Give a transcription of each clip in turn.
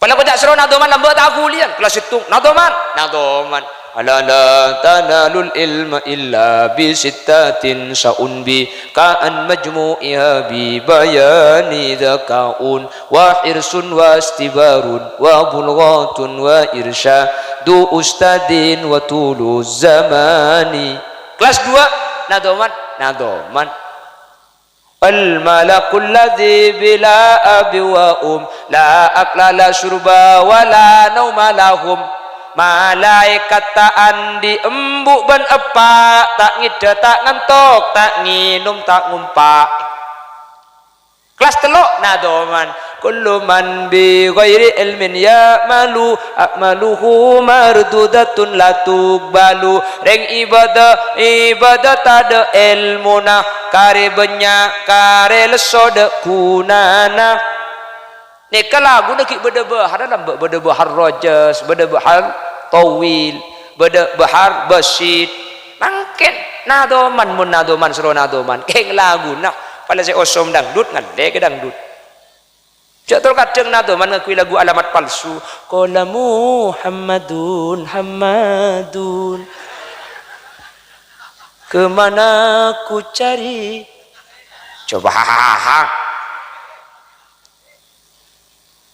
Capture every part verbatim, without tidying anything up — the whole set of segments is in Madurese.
Pala koca' soro nadhoman lambâ' ta' ghuliyân. Kelas sèttong, nadhoman, nadhoman. "Ala la tanalul ilma illa bi sittatin sa'unbika an majmu'iha bi bayani dzaka'un wa hirsun wa istibarun wa bulghatun wa irsyadu ustadin wa tulu zamani." Kelas dua, nadhoman, nadhoman. "Al malakul ladzi bila abi wa um, la akla la syurba wa la nauma lahum." Malaèkat ta' andi' embu' bân eppa', ta' ngèdhâ, ta' ngantok, ta' ngènom, ta' ngompa'. Kelas tello', nadhoman. "Kullu man bi ghairi ilmin ya'malu, a'maluhu mardudatun la tuqbalu." Rèng ibâdâ, ibâdâ tadâ' èlmona, karè bânnya', karè lesso dâ' ghunana. Nèka laguna ghi' bâdâ bâhârra lambâ', bâdâ bâhâr Rajas, bâdâ bâhâr Thawil, bâdâ bâhâr Basit. Mangkèn, nadhoman, mon nadhoman, soro nadhoman. Kèng laguna, pala sè osom dangdut, ngallè ka dangdut. Jhâ' tol kadhâng nadhoman ngangghuy lagu alamat palsu. Qala Muhammadun, Hammadun. Kemana ku cari? Coba.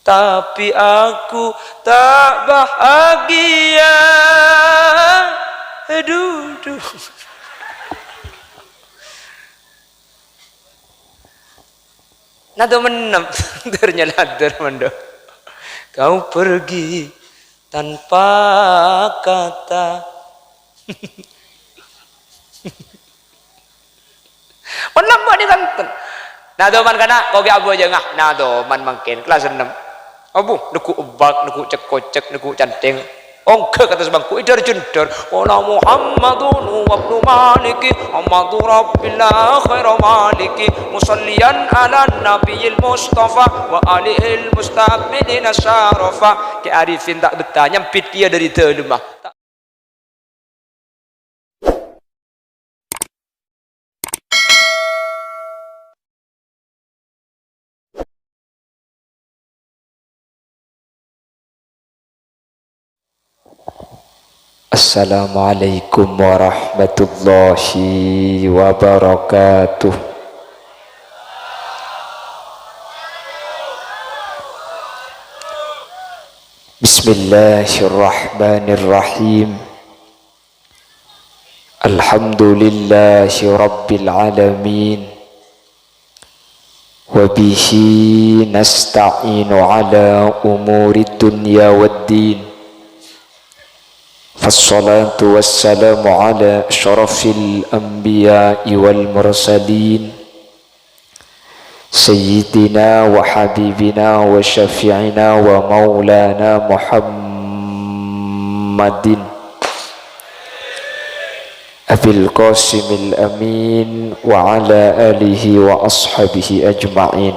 Tapi aku tak bahagia. Aduh, duh. Nado menem, ternyata mandok. Kau pergi tanpa kata. Mon lambâ' nèka enten. Nadoman kana', kogi abhâjângnga. Nadoman mangkèn, kelas ennem. Abu, neggu' ebbak, neggu' cek-kocek, neggu' cantèng. Ongghâ ka attas bangku, èdhâr-jhendhâr. Qala Muhammadun huwa ibnu Maliki, Muhammadu Rabbillah khaira Maliki, musalliyan ala nabiyil mustafa, wa alihil mustakmilina syarafa. Kè Arifin ta' bettah, nyambit kèya dâri dâlemma. Assalamualaikum warahmatullahi wabarakatuh. Bismillahirrahmanirrahim. Alhamdulillahi rabbil alamin. Wa bihi nasta'inu ala umuri dunya waddin. Fassalatu wassalamu ala asyrafil anbiya'i wal mursalin. Sayyidina wa habibina wa syafi'ina wa maulana Muhammadin Abil Qasimil Amin wa ala alihi wa ashabihi ajma'in.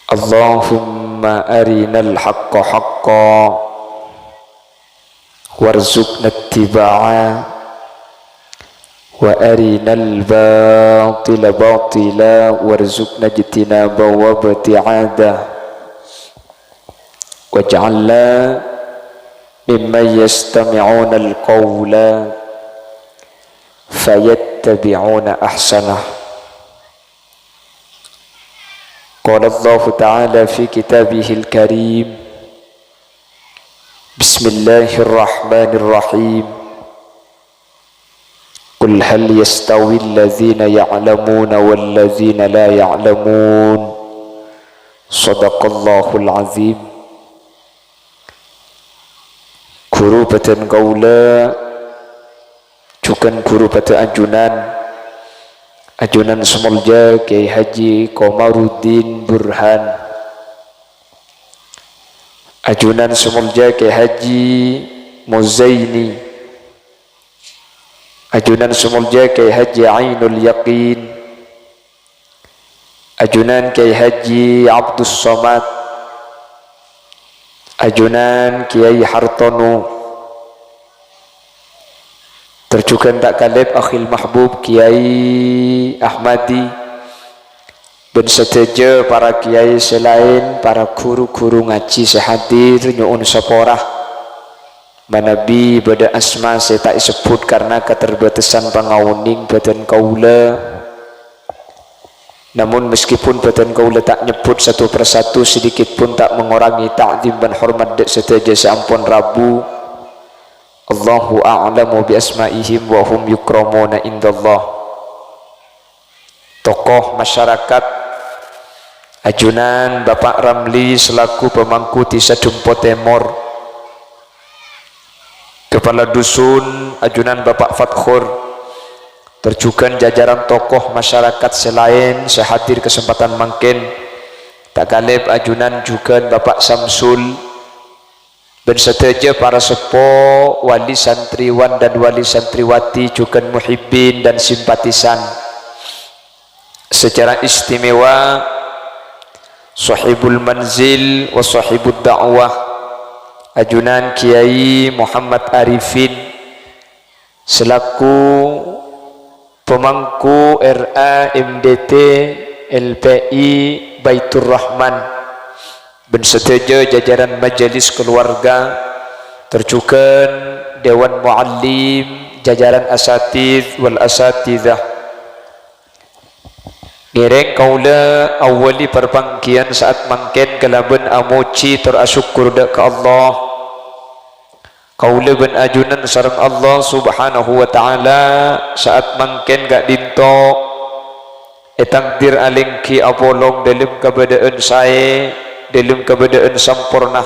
Allahumma arinal haqqa haqqa warzuqna ittiba'a, wa arinal batila batila warzuqna ijtinaba wa ibti'ada. Waj'alna mimman yastami'unal qawla fayattabi'una ahsanah. Qala Allahu ta'ala fi kitabihil karim. Bismillahirrahmanirrahim. Qul hal yastawil ladzina ya'lamuna wal ladzina la ya'lamun. Shadaqallahul azim. Ghuru bhâdhân kaulâ, jhughân ghuru bhâdhân ajunan, ajunan sè molja Kyai Haji Komarudin Burhan, ajunan sè molja Kyai Haji Muzaini, ajunan sè molja Kyai Haji Ainul Yaqin, ajunan Kyai Haji Abdus Somad, ajunan Kyai Hartono, tor jhughân ta' kalèp akhil mahbub Kyai Ahmadi, Bân sadhâjâ para kèyaè sè laèn, para ghuru-ghuru ngajhi sè hadir, nyo'on sapora. Manabi bâdâ asma sè ta' èsebbhut karna katerbatasan pangaonèng bhâdhân kaulâ, namon meskipun bhâdhân kaulâ ta' nyebbhut satu persatu, sedikit pun ta' mangorangè ta'zim bân hormat dâ' sadhâjâ sè ampon rabu. Allahu a'lamu bi asma'ihim wa hum yukramuna indallah. Tokoh masyarakat, ajunan Bapak Ramli selaku pemangku Dhisa Dumpo Tèmor, kepala dusun, ajunan Bapak Fathur, tor jhughân jajaran tokoh masyarakat sè laèn sè hadir kasempadhân mangkèn, ta' kalèp ajunan jhughân Bapak Samsul, bân sadhâjâ para seppo, wali santriwan dan wali santriwati, jhughân muhibbin dan simpatisan. Secara istimewa, Sohibul Manzil wa Sohibud Da'wah, ajunan Kiai Muhammad Arifin, selaku pemangku R A M D T L P I Baiturrahman, bân sadhâjâ jajaran majelis keluarga, tor jhughân Dewan Muallim, jajaran asatidz wal asatidzah. Ngèrèng kaulâ awwali parpangghiyân sa'at mangkèn kalabân amojhi tor asokkor dâ' ka Allah. Kaulâ bân ajunan sareng Allah Subhanahu wa Ta'ala sa'at mangkèn ka'dinto ètakdir alèngghi apolong dâlem kabâdâ'ân saè, dâlem kabâdâ'ân samporna.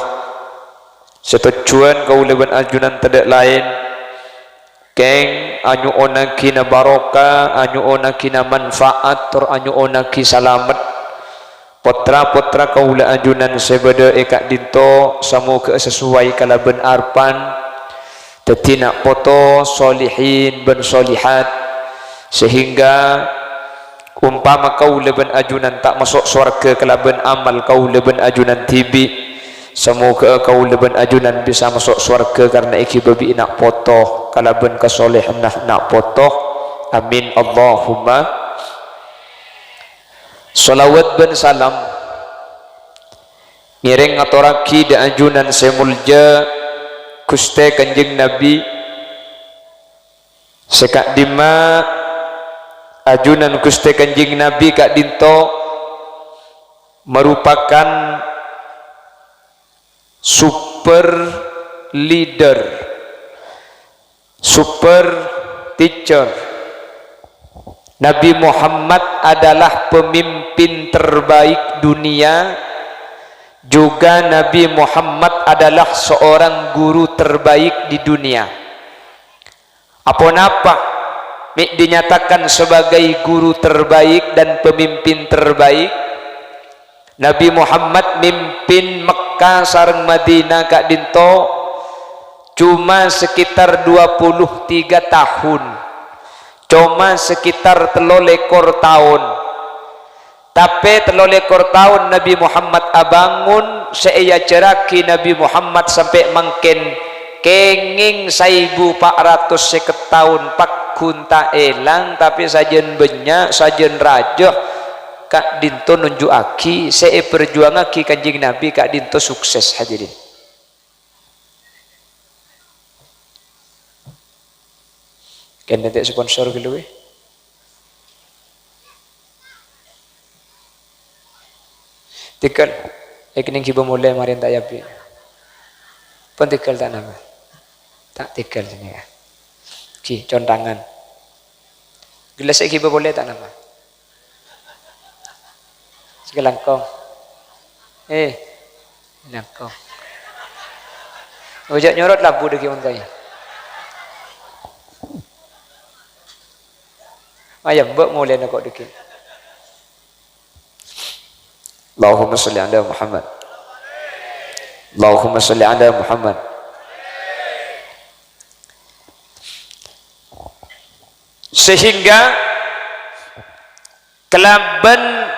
Sè tojjhuwân kaulâ bân ajunan tadâ' laèn, kèng anyo'onaghina barokah, anyo'onaghina manfaat, tor anyo'onaghi salamet. Pottra-pottra kaulâ ajunan sè bâdâ è ka'dinto, samoghâ sesuai kalabân arebbhân, dhâddhi na' poto solihin bân solihat, sehingga umpama kaulâ bân ajunan ta' maso' sowarghâ kalabân amal kaulâ bân ajunan dhibi', samoghâ kaulâ bân ajunan bisa maso' sowarghâ karna èghibâ bi' na' poto kalabân kasolehanna na' poto. Amin, Allahumma. Shalawat bân salam ngèrèng ngatorraghi dâ' ajunan sè molja Ghustè Kanjeng Nabi, sè ka'dimma ajunan Ghustè Kanjeng Nabi ka'dinto marupakan super leader, super teacher. Nabi Muhammad adalah pemimpin terbaik dunia, juga Nabi Muhammad adalah seorang guru terbaik di dunia. Aponapa mè' dinyatakan sebagai guru terbaik dan pemimpin terbaik? Nabi Muhammad mimpin Mekka sareng Madinah ka'dinto coma sekitar dua puluh tiga tahun, coma sekitar tello lèkor taon. Tapè tello lèkor taon Nabi Muhammad abângon, sè èajhârraghi Nabi Muhammad sampè' mangkèn kèngèng saèbu pa' ratos sèket taon, pagghun ta' èlang, tapè sajân bânnya', sajân rajâ, ka'dinto nonjhu'aghi sè èparjuwangaghi Kanjeng Nabi ka'dinto sukses, hadirin. Kèng nèka sponsor ghâllu, wè. Tèghâl. Èkennèng ghibâ molè marèn ta' èabbhi. Pon tèghâl ta' napa? Ta' tèghâl sènga'. Ghi, contangan. Ghellâs sè ghibâ polè ta' napa? Sè langkong. Eh, langkong. Ojhâ' nyorot labu dâggi' mon kaya. Ayo, mbok molèna ko' dâggi'. Allahumma sholli ala Muhammad. Allahumma sholli ala Muhammad. Sehingga kalabân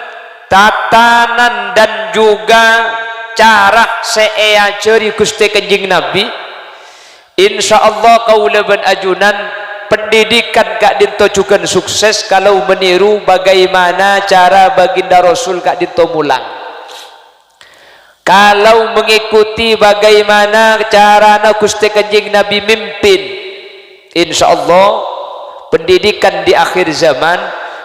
tatanan dan juga cara sè èajhâri Ghustè Kanjeng Nabi, insyaallah kaulâ bân ajunan Pendidikan ka'dinto jhughân sukses kalau meniru bagaimana cara Baginda Rasul ka'dinto mulang. Kalau mengikuti bagaimana carana Ghustè Kanjeng Nabi mimpin, insyaallah pendidikan di akhir zaman,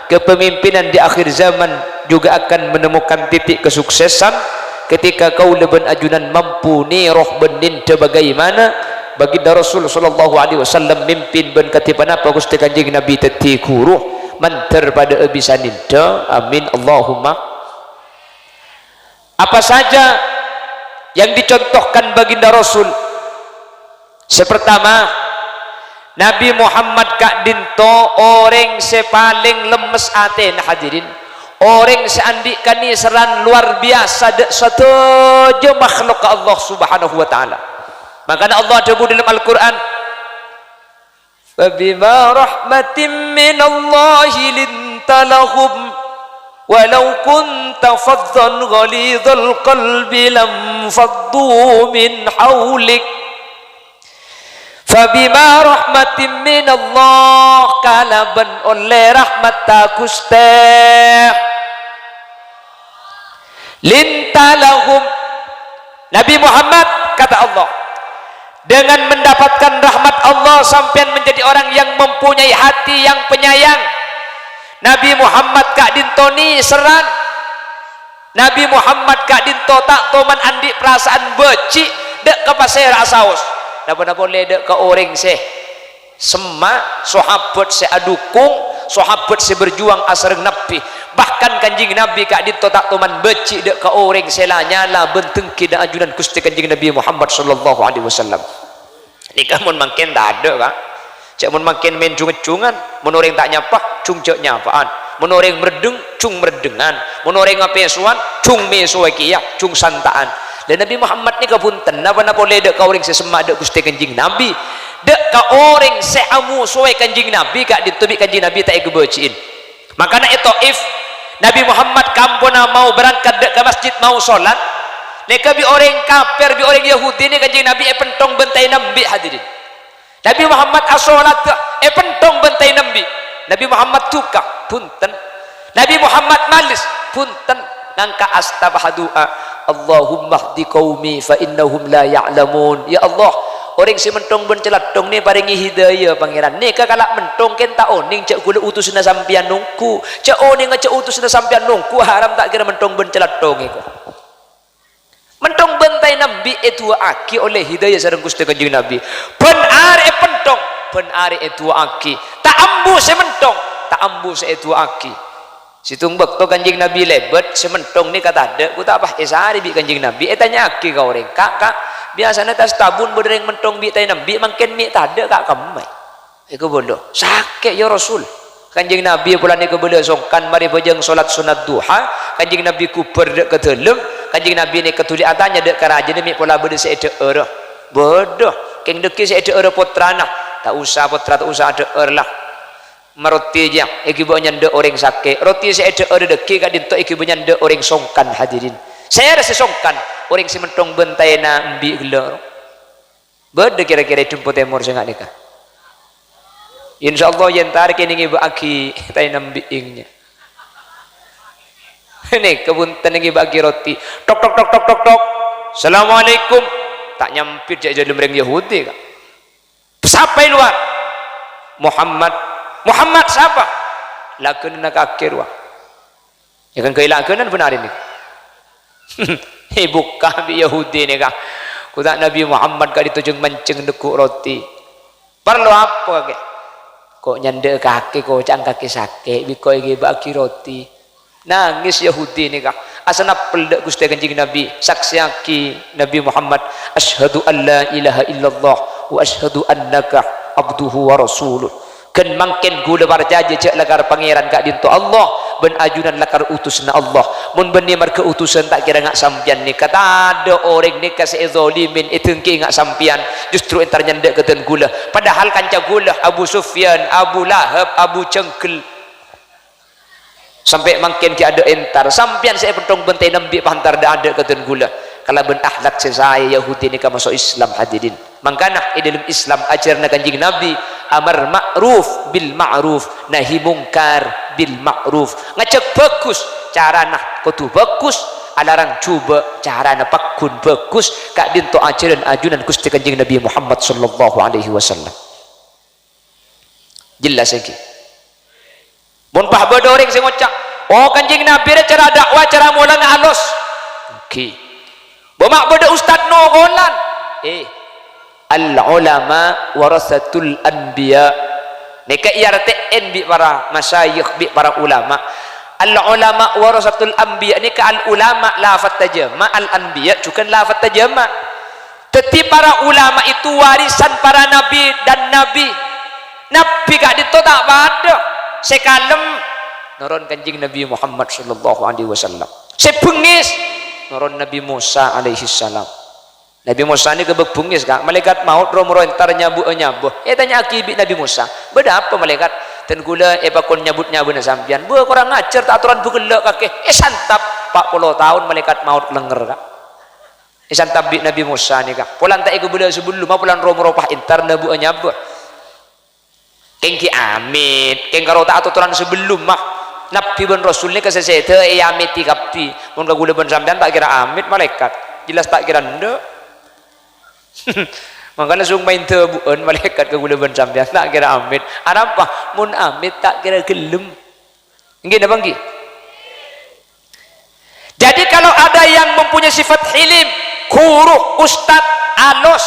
kepemimpinan di akhir zaman juga akan menemukan titik kesuksesan ketika kaulâ bân ajunan mampu nèro bân nèndhâ bagaimana Baginda Rasul sallallahu alaihi wasallam mimpin bân kadhi ponapa Ghustè Kanjeng Nabi dhâddhi ghuru, mandhâr padhâ'â bisa nèndhâ. Amin, Allahumma. Apa saja yang dicontohkan Baginda Rasul? Sè partama, Nabi Muhammad ka'dinto orèng sè palèng lemmes atèna, hadirin. Orèng sè andi' kanèserran lowar biyasa dâ' sadhâjâ makhlukka Allah Subhanahu wa Ta'ala. Mangkana Allah adhâbu dâlem Al-Qur'an, "Fabima rahmatin minallahi linta lahum, walau kunta fazzan ghalizal qalbi lanfaddu min haulik." Fabima rahmatin minallah, kalabân ollè rahmatta Ghustè. Linta lahum. Nabi Muhammad, kata Allah, dengan mendapatkan rahmat Allah, sampèyan menjadi orang yang mempunyai hati yang penyayang. Nabi Muhammad ka'dinto nèserran. Nabi Muhammad ka'dinto ta' toman andi' parasaan bâji' dâ' ka pasèra'a saos. Napa-napa polè dâ' ka orèng sè semma', sahabat sè adukung, sahabat sè berjuang asareng Nabbhi. Bahkan Kanjeng Nabbhi ka'dinto ta' toman bâji' dâ' ka orèng sè la nyala bân dengki dâ' ajunan Ghustè Kanjeng Nabbhi Muhammad sallallahu alaihi wasallam. Nèka mon mangkèn tadâ', Ka'. Jhâ' mon mangkèn mèn jung-ejjungan, mon orèng ta' nyapa, jung jhâ' nyapa'an. Mon orèng merdeng, jung merddengan. Mon orèng mapèsowan, jung mèsowa kèya, jung santa'an. Lha Nabbhi Muhammad nèka bhunten, napa-napa polè dâ' ka orèng sè semma' dâ' Ghustè Kanjeng Nabbhi. Dâ' ka orèng sè amosoè Kanjeng Nabbhi ka'dinto bi' Kanjeng Nabbhi ta' èkabâji'in. Mangkana è Thaif, Nabbhi Muhammad kampona mau berangkat dâ' ka masjid mau solat, nèka bi' orèng kafir, bi' orèng Yahudi nèka Kanjeng Nabbhi èpènthong bân taèna embi', hadirin. Nabbhi Muhammad asolat, èpènthong bân taèna embi'. Nabbhi Muhammad duka, bhunten. Nabbhi Muhammad malès, bhunten. Ngangka' astapa du'a, "Allahumma hdi qaumi fa innahum la ya'lamun." Ya Allah, orèng sè mènthong bân calathong nè parèngè hidayah, Pangèran. Nèka kala' mènthong kèng ta' onèng jhâ' ghulâ utusanna sampèyan nongghu. Jhâ' onènga jhâ' utusanna sampèyan nongghu, haram ta' kèra mènthong bân calathong èko. Mènthong bân taèna embi' èdu'aaghi ollè hidayah sareng Ghustè Kanjeng Nabbhi. Bân arè èpènthong, bân arè èdu'aaghi. Ta' ambu sè mènthong, ta' ambu sè èdu'aaghi. Sèttong bâkto Kanjeng Nabbhi lèbât, sè mènthong nèka tadâ', ghu ta' pas èsarè bi' Kanjeng Nabbhi, ètanya'aghi ka orèng, "Ka', Ka', biyasana è attas tabun bâdâ orèng mènthong bi' taèna embi', mangkèn mè' tadâ', Ka', kemma?" Èkabâlâ, "Sakè', ya Rasul." Kanjeng Nabbhi polana kabâlâ songkan, marè bhâjâng solat sunnat duha, Kanjeng Nabbhi ghubâr dâ' ka dâlem, Kanjeng Nabbhi nèka dhuli atanya dâ' ka rajâna mè' pola bâdâ sè èdhâ'ârâ. Bâdâ, kèng dhâggi' sè èdhâ'ârâ pottrana. Ta' osa pottra, ta' osa adhâ'âr la. Ma' roti jâ èghibâ nyandhâ orèng sakè'. Roti sè èdhâ'ârâ dhâggi' ka'dinto èghibâ nyandhâ orèng songkan, hadirin. Sèra sè songkan, orèng sè mènthong bân taèna embi' ghellâ'. Bâdâ kèra-kèra è Dempo Tèmor sè nga' nèka. Insyaallah, yèn tarè kènè ngibâ'aghi taèna embi' èngnya. Nèka bhunten ngibâ'aghi roti. Tok, tok, tok, tok, tok, tok. "Assalamualaikum." Ta' nyampèt jâ' è dâlem rèng Yahudi, Ka'. Sapa è lowar? "Muhammad." "Muhammad sapa?" "Laghânanna kakè rowa." Yâ kan ghâi laghânan bân arè nèka. Èbukka' bi' Yahudi nèka. Ghu ta' Nabbhi Muhammad ka'dinto jâng-manjâng neggu' roti. "Parlo apa kakè?" "Ko' nyandhâ'â kakè, ko' ca'na kakè sakè', bi' ko' èghibâ'aghi roti." Nangès Yahudi nèka, asanappel dâ' Ghustè Kanjeng Nabbhi, saksèyaghi Nabbhi Muhammad, "Asyhadu an la ilaha illallah wa asyhadu annaka abduhu wa rasuluh." Ghân mangkèn ghulâ parcajâ jâ' lakar Pangèran ka'dinto Allah, bân ajunan lakar utusanna Allah. Mon bânnè marghâ utusan ta' kèra nga' sampèyan nèka, tadâ' orèng nèka sè èzalimin, èdhengkè'è nga' sampèyan, justru entar nyandhâ' ka dân ghulâ. Padahal kanca ghulâ, Abu Sufyan, Abu Lahab, Abu Janggal. Sampè' mangkèn ghi' adâ' entar, sampèyan sè èpènthong bân taèna embi' pas entar dâ'-adâ' ka dân ghulâ. Kalabân akhlak sè saè Yahudi nèka maso' Islam, hadirin. Mangkana è dâlem Islam ajhârânna Kanjeng Nabi, amar ma'ruf bil ma'ruf, nahi mungkar bil ma'ruf. Ngajhâk bhâghus, carana kodhu bhâghus, alarang jhubâ', carana pagghun bhâghus, ka'dinto ajhârân ajunan Ghustè Kanjeng Nabi Muhammad sallallahu alaihi wasallam. Jelas ènggi? Mon pas bâdâ orèng sè ngoca', "Oh, Kanjeng Nabi rè cara da'wa, cara molangnga alos." Ènggi. Bâ ma' bâdâ ustad nokolan. Eh, al ulama warasatul anbiya. Nèka èartè'è bi' para masyayikh, bi' para ulama. Al ulama warasatul anbiya nèka al ulama lafat tajama', al anbiya jhughân lafat tajama'. Dhâddhi, para ulama itu warisan para nabi dan nabi. Nabi ka'dinto ta' padâ. Sè kalem, noron Kanjeng Nabi Muhammad sallallahu alaihi wasallam. Sè bengngès, noron Nabi Musa alaihi salam. Nabi Musa nèka bâ-, bengngès, Ka'. Malaèkat maot ro-moro entar nyabâ-, nyabâ. Ètanya'aghi bi' Nabi Musa, "Bâdâ apa, Malaèkat? Dân kaulâ èpakon nyabut nyabâna sampèyan." "Bâ, korang ajhâr, ta' atoran bhâghellâ' kakè." Èsantap, pa' polo taon malaèkat maot lèngèr, Ka'. Èsantap bi' Nabi Musa nèka. Polana ta' èkabâlâ sabellumma, polana ro-moro pas entar nyabâ-, nyabâ. Kèng ghi' amit, kèng karo ta' atotoran sabellumma. Nabbhi bân rasul nèka sè sèdhâ èamètè kabbhi. Mon ka kaulâ bân sampèyan ta' kèra amit malaèkat. Jelas ta' kèra endâ'. Mangkana song maèn dhâbu'ân malaèkat ka kaulâ bân sampèyan ta' kèra amit. Arapa? Mon amit ta' kèra ghellem. Ènggi napa ènggi? Jadi, kalau ada yang mempunyai sifat hilim, ghuru, ustad, alos,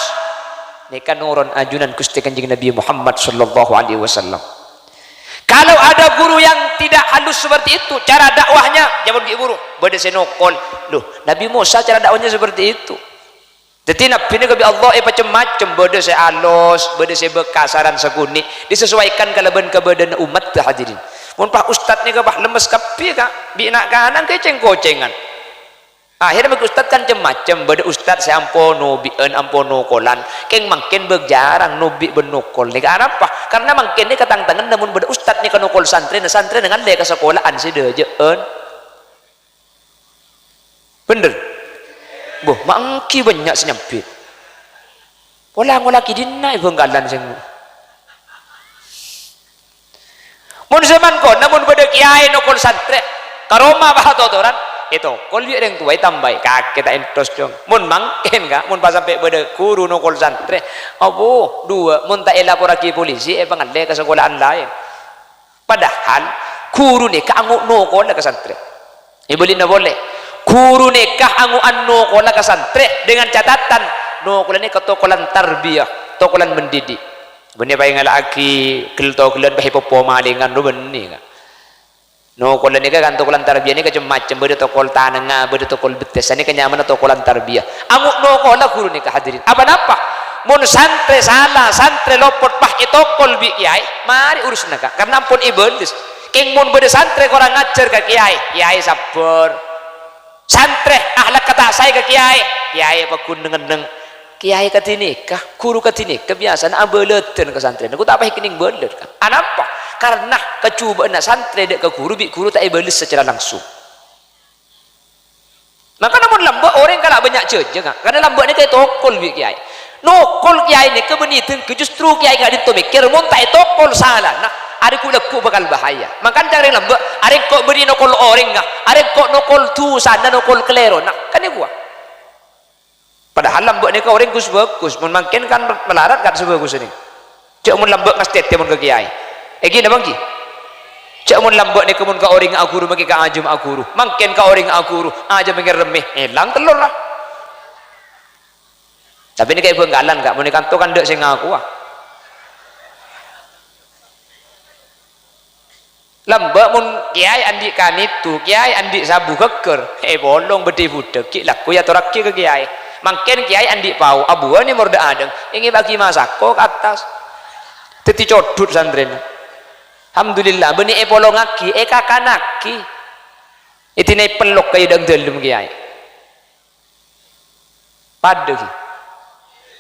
nèka noron ajunan Ghustè Kanjeng Nabi Muhammad sallallahu alaihi wasallam. Kalau ada guru yang tidak halus seperti itu, cara dakwahnya, jhâ' mon ghi' ghuru, bâdâ sè nokol. Loh, Nabi Musa cara dakwahnya seperti itu. Dhâddhi, Nabbhi nèka bi' Allah èpacem-macem, bâdâ sè alos, bâdâ sè bâ-, kasaran sakonè', disesuaikan kalabân kabâdâ'ânna ommaddhâ, hadirin. Mon pas ustad nèka pas lemmes kabbhi, Ka', bi' na'-kana' kècèng-kocèngan. Akhirnya, bâgi ustad kan cem-macem, bâdâ ustad sè ampo nobi'ân, ampo nokolan, kèng mangkèn bâ-, jhârâng nobi' bân nokol nèka. Arapa? Karena mangkèn nèka tang-tanganna mon bâdâ ustad nèka nokol santrèna, santrèna ngallè ka sakola'an sè dâjâ'ân. Bhender? Boh, ma' ènggi bânnya' sè nyambit. Pola ngola'aghi dinna' è Bhângkalan sè ngo-, mon sè mangkona, mon bâdâ kèyaè nokol santrè, ka roma pas atotoran, ètokol bi' rèng towa, ètambâi, "Kakè ta' entos, Cong." Mon mangkèn, Ka', mon pas sampè' bâdâ ghuru nokol santrè, apo, duwâ', mon ta' èlaporraghi polisi, èpangallè ka sakola'an laèn. Padahal ghuru nèka ango' nokola ka santrè. Èbâlina polè, ghuru nèka ango'an nokola ka santrè dengan catatan nokola nèka tokolan tarbiyah, tokolan mendidik. Bânnè paèngala'aghi ghel-toghellân bâ' èpopo malèngan ro bânnè, Ka'. Nokola nèka kan tokolan tarbiyah nèka cem-macem, bâdâ tokol tanengnga, bâdâ tokol bettessa, nèka nyamana tokolan tarbiyah. Ango' nokola ghuru nèka, hadirin. Apa-napa? Mon santrè sala, santrè lopot, pas ètokol bi' kèyaè, marè urusanna, Ka'. Karena ampon èbâles. Kèng mon bâdâ santrè korang ajhâr ka kèyaè, kèyaè sabbhâr. Santrè ahlakka ta' saè ka kèyaè, kèyaè paggun neng-enneng. Kèyaè kadhi nèka, ghuru kadhi nèka biyasana abâlâdhân ka santrèna, ghu ta' pas èkennèng bâlât, Ka'. Anapa? Karena kajhubâ'ânna santrè dâ' ka ghuru bi' ghuru ta' èbâles sacara langsung. Mangkana mon lambâ', orèng kala' bânnya' jhâjhâ, Ka'. Karna lambâ' nèka ètokol bi' kèyaè. Nokol kèyaè nèka bânnè dhângghâ, justru kèyaè ka'dinto mèkkèr, mon ta' ètokol salana, arè ghu lagghu' bhâkal bahaya. Mangkana can rèng lambâ', arè engko' bânnè nokol orèngnga, arè engko' nokol dhusana, nokol kalèrona. Kan èkowa. Padahal lambâ' nèka orèng ghus-bhâghus, mon mangkèn kan malarat kan sè bhâghus nèka. Jhâ' mon lambâ' ngastètè mon ka kèyaè. Ènggi napa ènggi? Jhâ' mon lambâ' nèka mon ka orèng aghuru, mangkèn ka ajâm aghuru. Mangkèn ka orèng aghuru, ajâm ngèrèmè, èlang tellorra. Tapè nèka è Bhângkalan, Ka', mon è kanto kan dâ' sè ngakowa. Lambâ' mon kèyaè andi' kanèto, kèyaè andi' sabu ghâggâr, èpolong bâdâ è budhâk, ghi' lagghu' èatorraghi ka kèyaè. Mangkèn kèyaè andi' pao, abuwâna mor dâ' adâ'na, èngèbâ'âghi masako ka attas. Dhâddhi codhut santrèna. Alhamdulillah, bânnè èpolongaghi, èkakanaghi. Èdina'è pellok ka è dâlem kèyaè. Padâ ghi.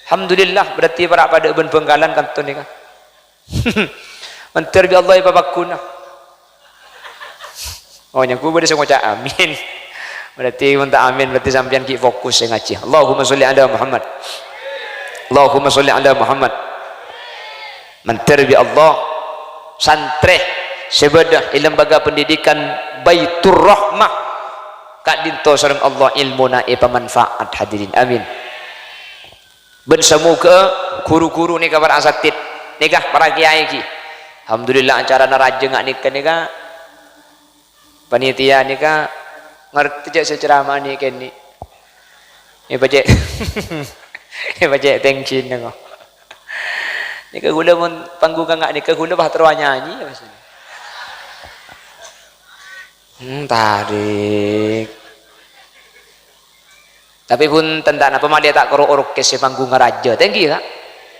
Alhamdulillah, berarti para' padâ bân Bhângkalan kanto nèka. Mandhâr bi' Allah èpapaghuna. Oh, nyangghu bâdâ sè ngoca' amin. Berarti mon ta' amin, berarti sampèyan ghi' fokus sè ngajhi. Allahumma sholli ala Muhammad. Allahumma sholli ala Muhammad. Mandhâr bi' Allah, santrè sè bâdâ è Lembaga Pendidikan Baitur Rahmah ka'dinto sareng Allah ilmuna èpamanfaat, hadirin. Amin. Bân samoghâ ru-ghuru nèka, para asatid nèka, para kèyaè ghi. Alhamdulillah, acarana rajâ nga' nèka, nèka. Panitia nèka ngartè jhâ' sè ceramah nè' kènè'. Nè' pajhât, nè' pajhât tèngghi nèko. Nèka ghulâ mon panggung nga' nèka ghulâ pas terro anyanyi, Mas. Hmm, tarik. Tapè bhunten, ta' napa ma'lè ta' karo orkes sè panggungnga rajâ, tèngghi, Ka'?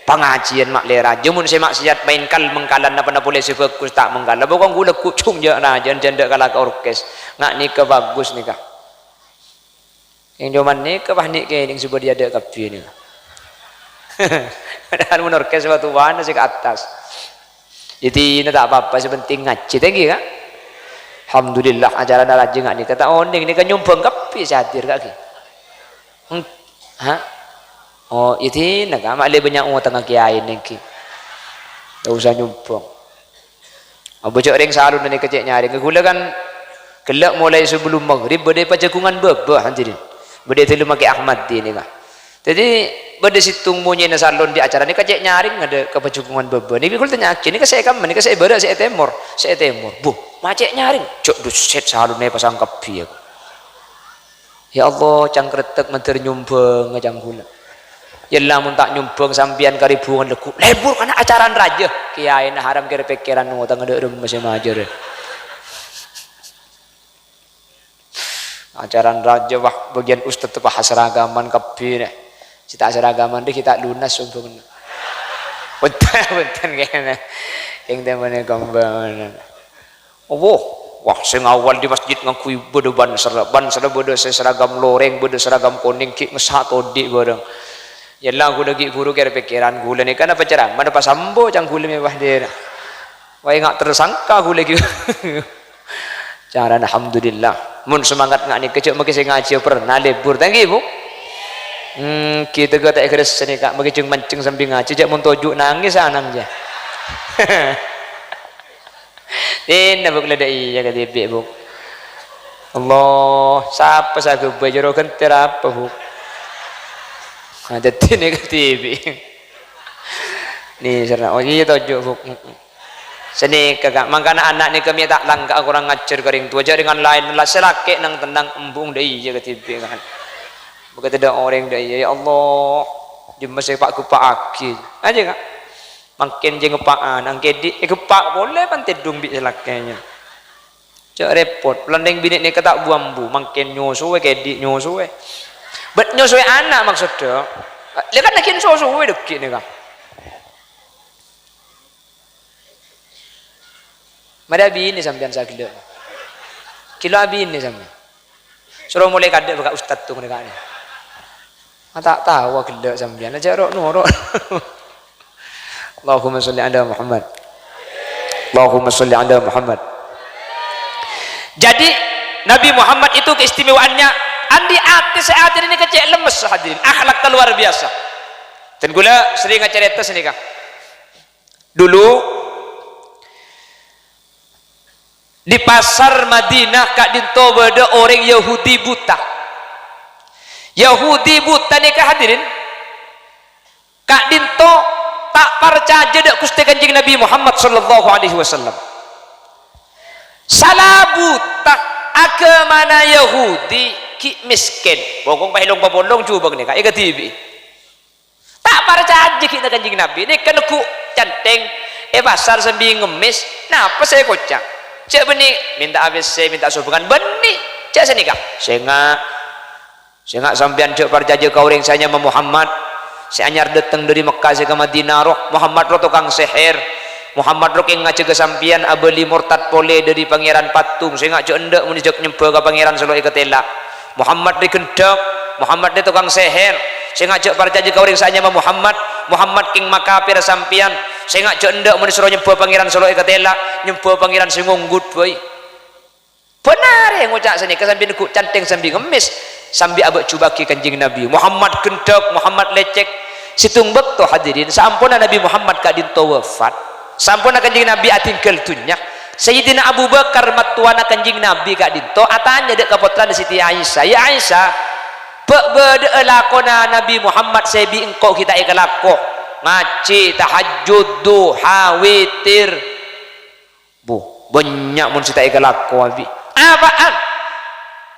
Pangajiyân ma'lè rajâ, mon sè maksiat maèn kal-mengkalan napa-napa polè sè bhâghus ta' mengkala. Pokok ghulâ gujung jâ' rajâ, jhâ' endâ' kala ka orkes. Nga' nèka bhâghus nèka. Sèng coma nèka pas nè' kènè' sè bâdâ è adâ' kabbhi nèka. Padahal mon orkes wâ-, towana sè ka attas. Jadi, ini tak apa-apa, sè penting ngajhi, tèngghi, Ka'? Alhamdulillah, acarana rajâ nga' nèka ta' onèng, nèka nyombhâng kabbhi sè hadir, Ka', ghi? Hmm, ha? Oh, iyâ dina, Ka', ma'lè bânnya' otangnga kèyaè nèngghi. Ta' usa nyombhâng. Abâ' jhâ' rèng salonna nèka cè' nyarèng. Ghulâ kan ghellâ' molaè sabellum maghrib bâdâ è pajhâghungan bâbâ, hadirin. Bâdâ è dâlemma Kè Ahmad dinèka. Dhâddhi, bâdâ sèttong monyèna salon di acara nèka cè' nyarèng adâ' ka pajhâghungan bâbâ. Nèka ghulâ tanya'aghi, "Nèka sè è kamma, nèka sè è bârâ', sè è tèmor?" "Sè è tèmor." "Buh, ma' cè' nyarèng?" "Jhâ' dusèt, salonna èpasang kabbhi, ya." "Ya Allah, cangkrettek mandhâr nyombhângnga ca'na ghulâ." "Yâ la, mon ta' nyombhâng sampèyan karè bhungan lagghu'." "Lebur kana' acarana rajâ." Kèyaèna haram kèr-pèkkèran ngotangnga dâ' remma sè majâr. Acarana rajâ, wah, bâgiyân ustad, wah, asaragaman kabbhi, nè. Sè ta' asaragaman, dhi, ghi' ta' lunas sombhângnga. Bhunten, bhunten, kènè. Kèng tèmonnè kembang. Wah, wah, sè ngawal di masjid ngangghuy bâdâ banser, banser bâdâ sè seragam lorèng, bâdâ seragam konèng, ghi' ngessa' todi' bhâreng. Yâ la, ghulâ ghi' bhuru kèr-pèkkèran, ghulâ nèka napa ceramah, napa sambo, ca'na ghulâ mè' wah dera. Wah, enga' tersangka ghulâ ghi'. Carana, alhamdulillah. Mon semangat nga' nèka, jhâ' makè sè ngajhi pernah lebur. Thank you, Bu. Hmm, kita ghi' ta' èghârès nèka, makè jhâng-manjhâng sambi ngajhi, jhâ' mon toju' nangès anang, jhâ'. Dinna, Bu, la dâ' iyâ kadhibi', Bu. Allah, sapa sè aghâbây jârâ ghentèr apa, Bu? Nah, dhâddhi nèka kadhibi'. Nè, serna, oh, iyâ, toju', Bu. Mm-mm. Sanèka, Ka', mangkana ana' nèka mè' ta' langka'a korang ajhâr ka rèng towa, jhâ' rèng laèn la sè lakè' nang-tennang embung dâ' iyâ kadhibi', Ka'. Bâkto dâ' orèng dâ' iyâ, ya Allah, dimma sè pa'-gheppa'aghi. Ajâ, Ka'. Mangkèn jhâ' ngeppa'an, angkèdhi' ègeppa' polè pan tèdung bi' sè lakèna. Jhâ' rèpot, palèng binè' nèka ta' bu-ambu, mangkèn nyosoè, kèdhi' nyosoè. Bâ' nyosoè ana' maksoddhâ. Lè kan laghi' nyosoè dâgghi' nèka. Marè abinè sampèyan sè aghellâ'. Ghellâ' abinè sampèyan. Soro molè kadâ' bâ' ka ustad tu ngonè ka'dinto. Ah, ta' tao aghellâ' sampèyan, jhâ' ro'-noro'. Allahumma sholli ala Muhammad. Allahumma sholli ala Muhammad. Jadi, Nabi Muhammad itu keistimewaannya andi' atè sè atèna nèka cè' lemmes, hadirin. Akhlaknya luar biasa. Dan ghulâ sering acarèta sanèka. Dulu, di pasar Madinah ka'dinto bâdâ orèng Yahudi buta. Yahudi buta nèka, hadirin, ka'dinto ta' parcajâ dâ' Ghustè Kanjeng Nabi Muhammad sallallahu alaihi wasallam. Sala buta, aghâmana Yahudi, ghi' mèskèn. Bokong pahelong papolong jhubâ' nèka, èkadhibi'i. Ta' parcajâ ghi' ka Kanjeng Nabi, nèka neggu' canthèng è pasar sambi ngemmès, napa sè èkoca'? Jhâ' bânnè mènta'a pèssè, mènta'a sombhângan, bânnè. Jhâ' sanèka, "Sènga', sènga' sampèyan jhâ' parcajâ ka orèng sè anyama Muhammad, sè anyar dâteng dâri Mekkah sè ka Madinah, roh. Muhammad roh tokang sèhèr. Muhammad roh kèng ngajhâgâ sampèyan abâli mortad polè dâri pangèran patung. Sènga' jhâ' endâ' mon jhâ' nyembhâ ka pangèran sè lo' èkatèla'." Muhammad rè ghendhâk, Muhammad rè tokang sèhèr. Sènga' jhâ' parcajâ ka orèng sè anyama Muhammad, Muhammad kèng makapèr sampèyan. Sènga' jhâ' endâ' mon èsoro nyembhâ pangèran sè lo' èkatèla', nyembhâ pangèran sè ngonggut bhâi. Bân arè ngoca' sanèka sambi neggu' canthèng sambi ngemmès, sambi abâ' jhubâ'aghi Kanjeng Nabi. Muhammad ghendhâk, Muhammad lècèk. Sèttong bâkto, hadirin, saamponna Nabbhi Muhammad ka'dinto wafat, saamponna Kanjeng Nabbhi adhinggâl dhunnya, Sayyidina Abu Bakar, mattowana Kanjeng Nabbhi ka'dinto, atanya dâ' ka pottrana Siti Aisyah, "Ya Aisyah, bâ' bâdâ'â lakona Nabbhi Muhammad sè bi' engko' ghi' ta' èkalako? Ngajhi, tahajjud, duha, witir." Bu, bânnya' mon sè ta' èkalako, abi. Apa'an?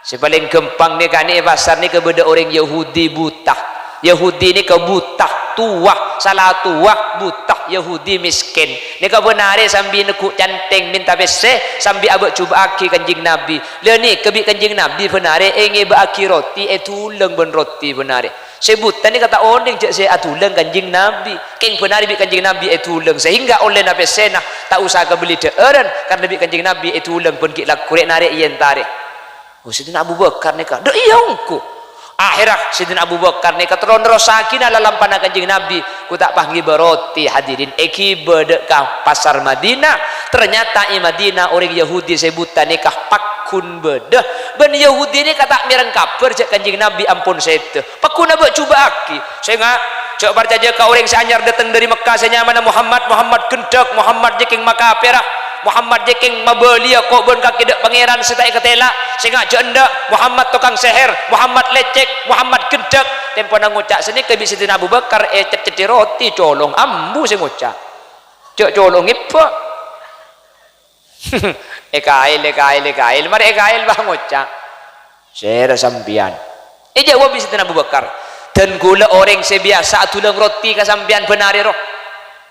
Sè palèng ghâmpang nèka, nè, è pasar nèka bâdâ orèng Yahudi buta. Yahudi nèka buta, towa, sala towa, buta, Yahudi mèskèn. Nèka bân arè sambi neggu' cantèng mènta pèssè, sambi abâ'-jubâ'âghi Kanjeng Nabbhi. La nèka bi' Kanjeng Nabbhi bân arè èngèbâ'âghi roti, èdulâng bân roti bân arè. Sè buta nèka ta' onèng jâ' sè adulâng Kanjeng Nabbhi. Kèng bân arè bi' Kanjeng Nabbhi èdulâng, sehingga ollèna pèssèna ta' osa kabelli dhâ'ârân, karna bi' Kanjeng Nabbhi èdulâng bân ghi' lagghu rè'-narè' èentarè. Oh, Sayyidina Abu Bakar nèka, "Dâ' iyâ ongghu." Akhèrra Sayyidina Abu Bakar nèka terro nerrossaghi lalampana Kanjeng Nabbhi, ghu ta' pas ngèbâ roti, hadirin, èghibâ dâ' ka pasar Madinah. Ternyata è Madinah orèng Yahudi sè buta nèka pagghun bâdâ, bân Yahudi nèka ta' mèreng kabhâr jâ' Kanjeng Nabbhi ampon sèdhâ. Pagghun abâ'-jubâ'âghi, "Sènga', jâ' parcajâ ka orèng sè anyar dâteng dâri Mekka sè nyamana Muhammad, Muhammad ghânḍhâk, Muhammad jâ' kèng makapèra, Muhammad jâ' kèng mabâliyâ ko' bân kakè dâ' pangèran sè ta' èkatèla. Sènga' jâ' enḍâ', Muhammad tokang sèhèr, Muhammad lècèk, Muhammad ghânḍhâk." Tempona ngoca' sanèka bi' Sayyidina Abu Bakar ècet-ceddi roti colong, ambu sè ngoca'. Jâ' colong èbâ. Èkaèl, èkaèl, èkaèl. Marè èkaèl, bâ, ngoca', "Sèra sampèyan?" Èjâwâb bi' Sayyidina Abu Bakar, "Dân ghulâ orèng sè biyasa adulâng roti ka sampèyan bân arè, roh."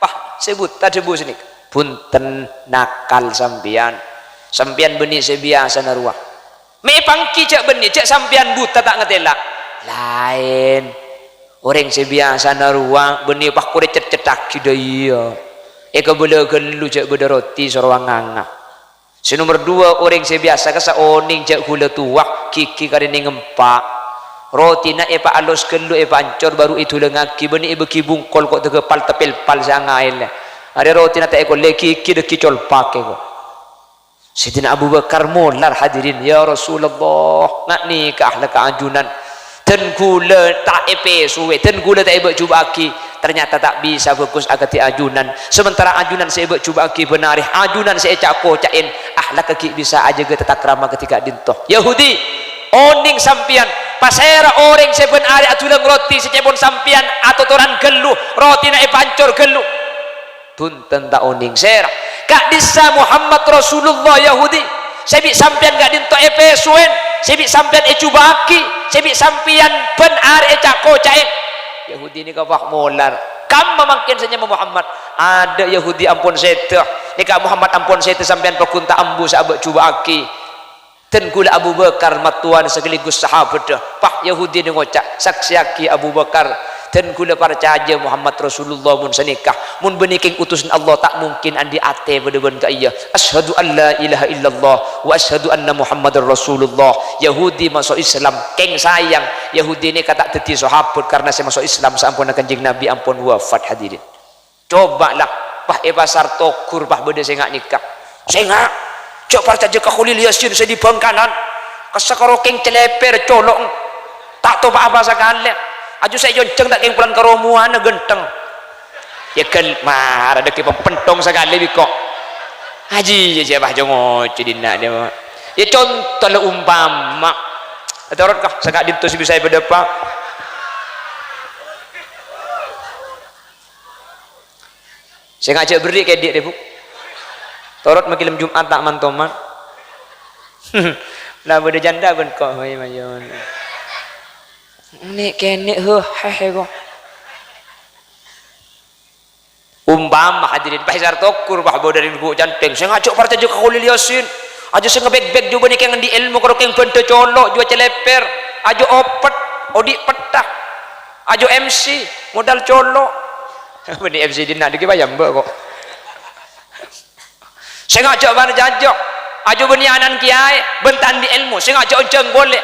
Pas, sè buta dhâbu sanèka, "Bhunten, nakal sampèyan. Sampèyan bânnè sè biyasana rowa." Mè' èpangghi jâ' bânnè, jâ' sampèyan buta ta' ngatèla'. Laèn. Orèng sè biyasana rowa bânnè pas korè cet-cettaghi dâ' iyâ. Èkabâlâ ghâllu jâ' bâdâ roti soro anganga. Sè nomer duwâ', orèng sè biyasa kassa' onèng jâ' ghulâ towa, ghighi karè nèng empa'. Rotina èpaalos ghâllu, èpaancor, bhuru èdulângaghi, bânnè èbâghi bungkol ko' dâgâpal tepelpal sè angaèl. Arè rotina ta' èkollè, ghighi dâggi' colpakè ko'. Sayyidina Abu Bakar molar, hadirin, "Ya Rasulullah, nga' nèka ahlakka ajunan. Dân ghulâ ta' èpèsowè, dân ghulâ ta' èbâ'-jubâ'âghi, ternyata ta' bisa bhâghus akadhi ajunan. Sementara ajunan sè èbâ'-jubâ'âghi bân arè ajunan sè èca'-koca'è, ahlakka ghi' bisa ajâgâ tatakrama kadhi ka'dinto." Yahudi, "Onèng sampèyan, pasèra orèng sè bân arè adulâng roti sè ca'èpon sampèyan atotoran ghâllu, rotina èpaancor ghâllu?" Bhunten, ta' onèng. Sèra? Ka'dissa Muhammad Rasulullah Yahudi, sè bi' sampèyan ka'dinto èpèsowè, sè bi' sampèyan èjubâ'âghi, sè bi' sampèyan bân arè èca'-koca'è. Yahudi nèka pas molar. "Kamma mangkèn sè nyama Muhammad?" "Adâ', Yahudi, ampon sèdhâ. Nèka Muhammad ampon sèdhâ, sampèyan pagghun ta' ambu sè abâ'-jubâ'âghi." Dân ghulâ Abu Bakar, mattowana sakaligus sahabhâddhâ, pas Yahudi nè ngoca', "Saksèyaghi Abu Bakar, dân ghulâ parcajâ Muhammad Rasulullah mon sanèka. Mon bânnè kèng utusan Allah, ta' mungkin andi' atè padâ bân ka'iyâ. Asyhadu an la ilaha illallah wa asyhadu anna Muhammadar Rasulullah." Yahudi maso' Islam, kèng sayang, Yahudi nèka ta' dhâddhi sahabat karna sè maso' Islam saamponna Kanjeng Nabi ampon wafat, hadirin. Coba la, pas è pasar Togur, pas bâdâ sènga' nèka. "Sènga', jhâ' parcajâ ka Kholil Yasin sè è Bangkalan. Kassa' karo kèng cèlèpèr, colo', ta' topa' apa sakalè. Ajjhu sè èyonjhâng ta' kèng polana karomowanna ghântheng." Yâ ghâl, mara dâggi' pènthong sakalè bi' ko'. Ajjhi, yâ, jhâ' pas jhâ' ngoca' dinna' dâ'. Yâ, conto la, umpama. Torot ka, sè ka'dinto sè bisa èpadâpa'. Sènga' jhâ' berri' kèdhi' rè, Bu. Torot makè lem Jum'at ta' man-toman. La bâdâ jhândhâ bân ko', hoi, mayon. Nè' kènè', huh, heh, heh, ko'. Umpama, hadirin, pas è pasar Togur, pas bâdâ rèng neggu' cantèng, "Sènga' jhâ' parcajâ ka Kholil Yasin. Ajjhu sè ngabek-bek jhubâ nèka ngendi' èlmo karo kèng bhândhâ colo', jhuwâ cèlèpèr. Ajjhu opet, odi' petta. Ajjhu M C, modal colo'." Bânnè M C dinna' dâggi' payambâ' ko'. "Sènga' jhâ' parcajâ. Ajjhu bânnè ana'na kèyaè, bân ta' andi' èlmo. Sènga' jhâ' onjhâng polè.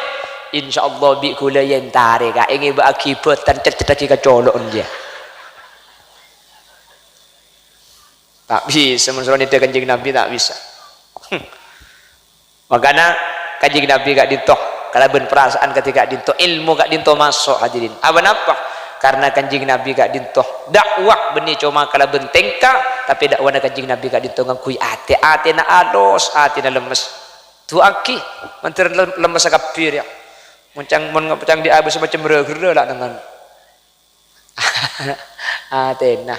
Insyaallah bi' ghulâ èentarè, ka, èngèbâ'âghi bhâdhân cèt-cèttaghi ka colo'na, jiyâ." Ta' bisa, mon soro nèdhâ Kanjeng Nabi, ta' bisa. Makana, Kanjeng Nabi ka'dinto, kalabân parasaan kadhi ka'dinto, èlmo ka'dinto maso', hadirin. Apa napa? Karna Kanjeng Nabi ka'dinto da'wa bânnè coma kalabân tèngka, tapè da'wana Kanjeng Nabi ka'dinto ngangghuy atè. Atèna alos, atèna lemmes. Du'aaghi, mandhâr lem-, lemmes kabbhi rèya. Mon cang, mon cang dhi' abâ' samacem ra-ghârrâ la nèngan. Atèna.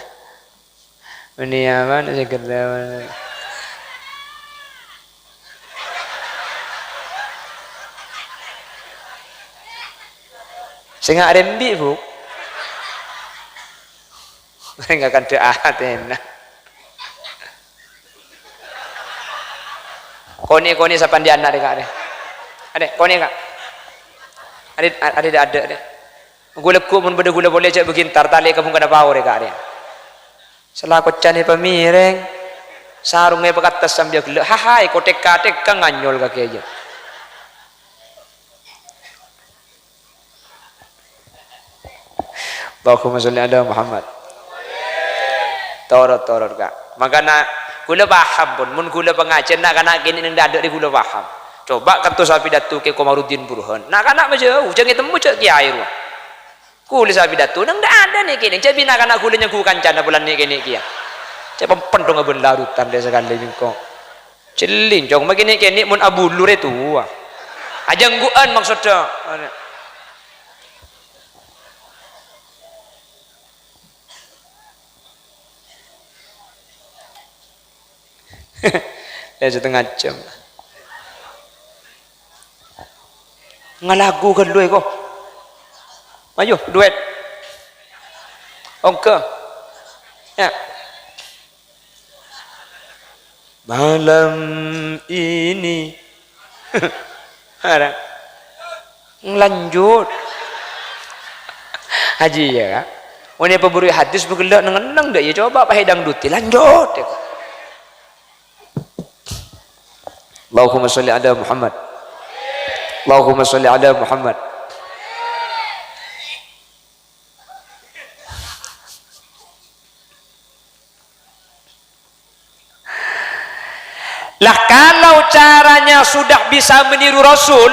Mènè aman sè ghârrâ. Sènga' rembi', Bu. Sènga' kandhâ' atèna. Konè'-konè' sapandi ana' rè, Ka', rè. Adè, konè', Ka'. Adè, adè, adè, adè. Ghu-lagghu mon bâdâ ghulâ polè jhâ' bâghi entar, talè ka bungkana pao rè, Ka', rè. Sala koccana pamèrèng, sarongnga èpakattes sambhiyâ ghellâ', hahaè, ko thèk-kathèk ka nganyol kakè jâ. Allahumma sholli ala Muhammad. Torot, torot, Ka'. Mangkana, ghulâ paham pon, mon ghulâ pangajhiyân na'-kana' kènè' neng dâ'-adâ' rè ghulâ paham. Coba kantos apidato Kè Komarudin Burhan. Na'-kana' majâu, jhâ' ngètemmo jhâ' kèyaè rowa. Ghulâ sè apidato, neng dâ'-adâ' nè' kènè', jhâ' bina kana' ghulâ nyangghu kancana polana nè' kènè' kèya. Jhâ' pèmpèn dong abân larutan lè' sakalè bengko. Jhelling, cong, ma' kènè'-kènè' mon abulu rè towa. Ajânggu'ân maksoddhâ. Ya, setengah jam. Ngalagu ghâllu, èko. Ayo, duet. Ongghâ. Ya. Malam ini. Ara. Lanjut. Haji ya, Ka'. Mon èpabhuru hadis bâgellâ' neng-enneng dâ' iyâ, coba pas èdangduti. Lanjut, ya, Ka'. Allahumma sholli ala Muhammad. Allahumma sholli ala Muhammad. Lah, kalau caranya sudah bisa meniru Rasul,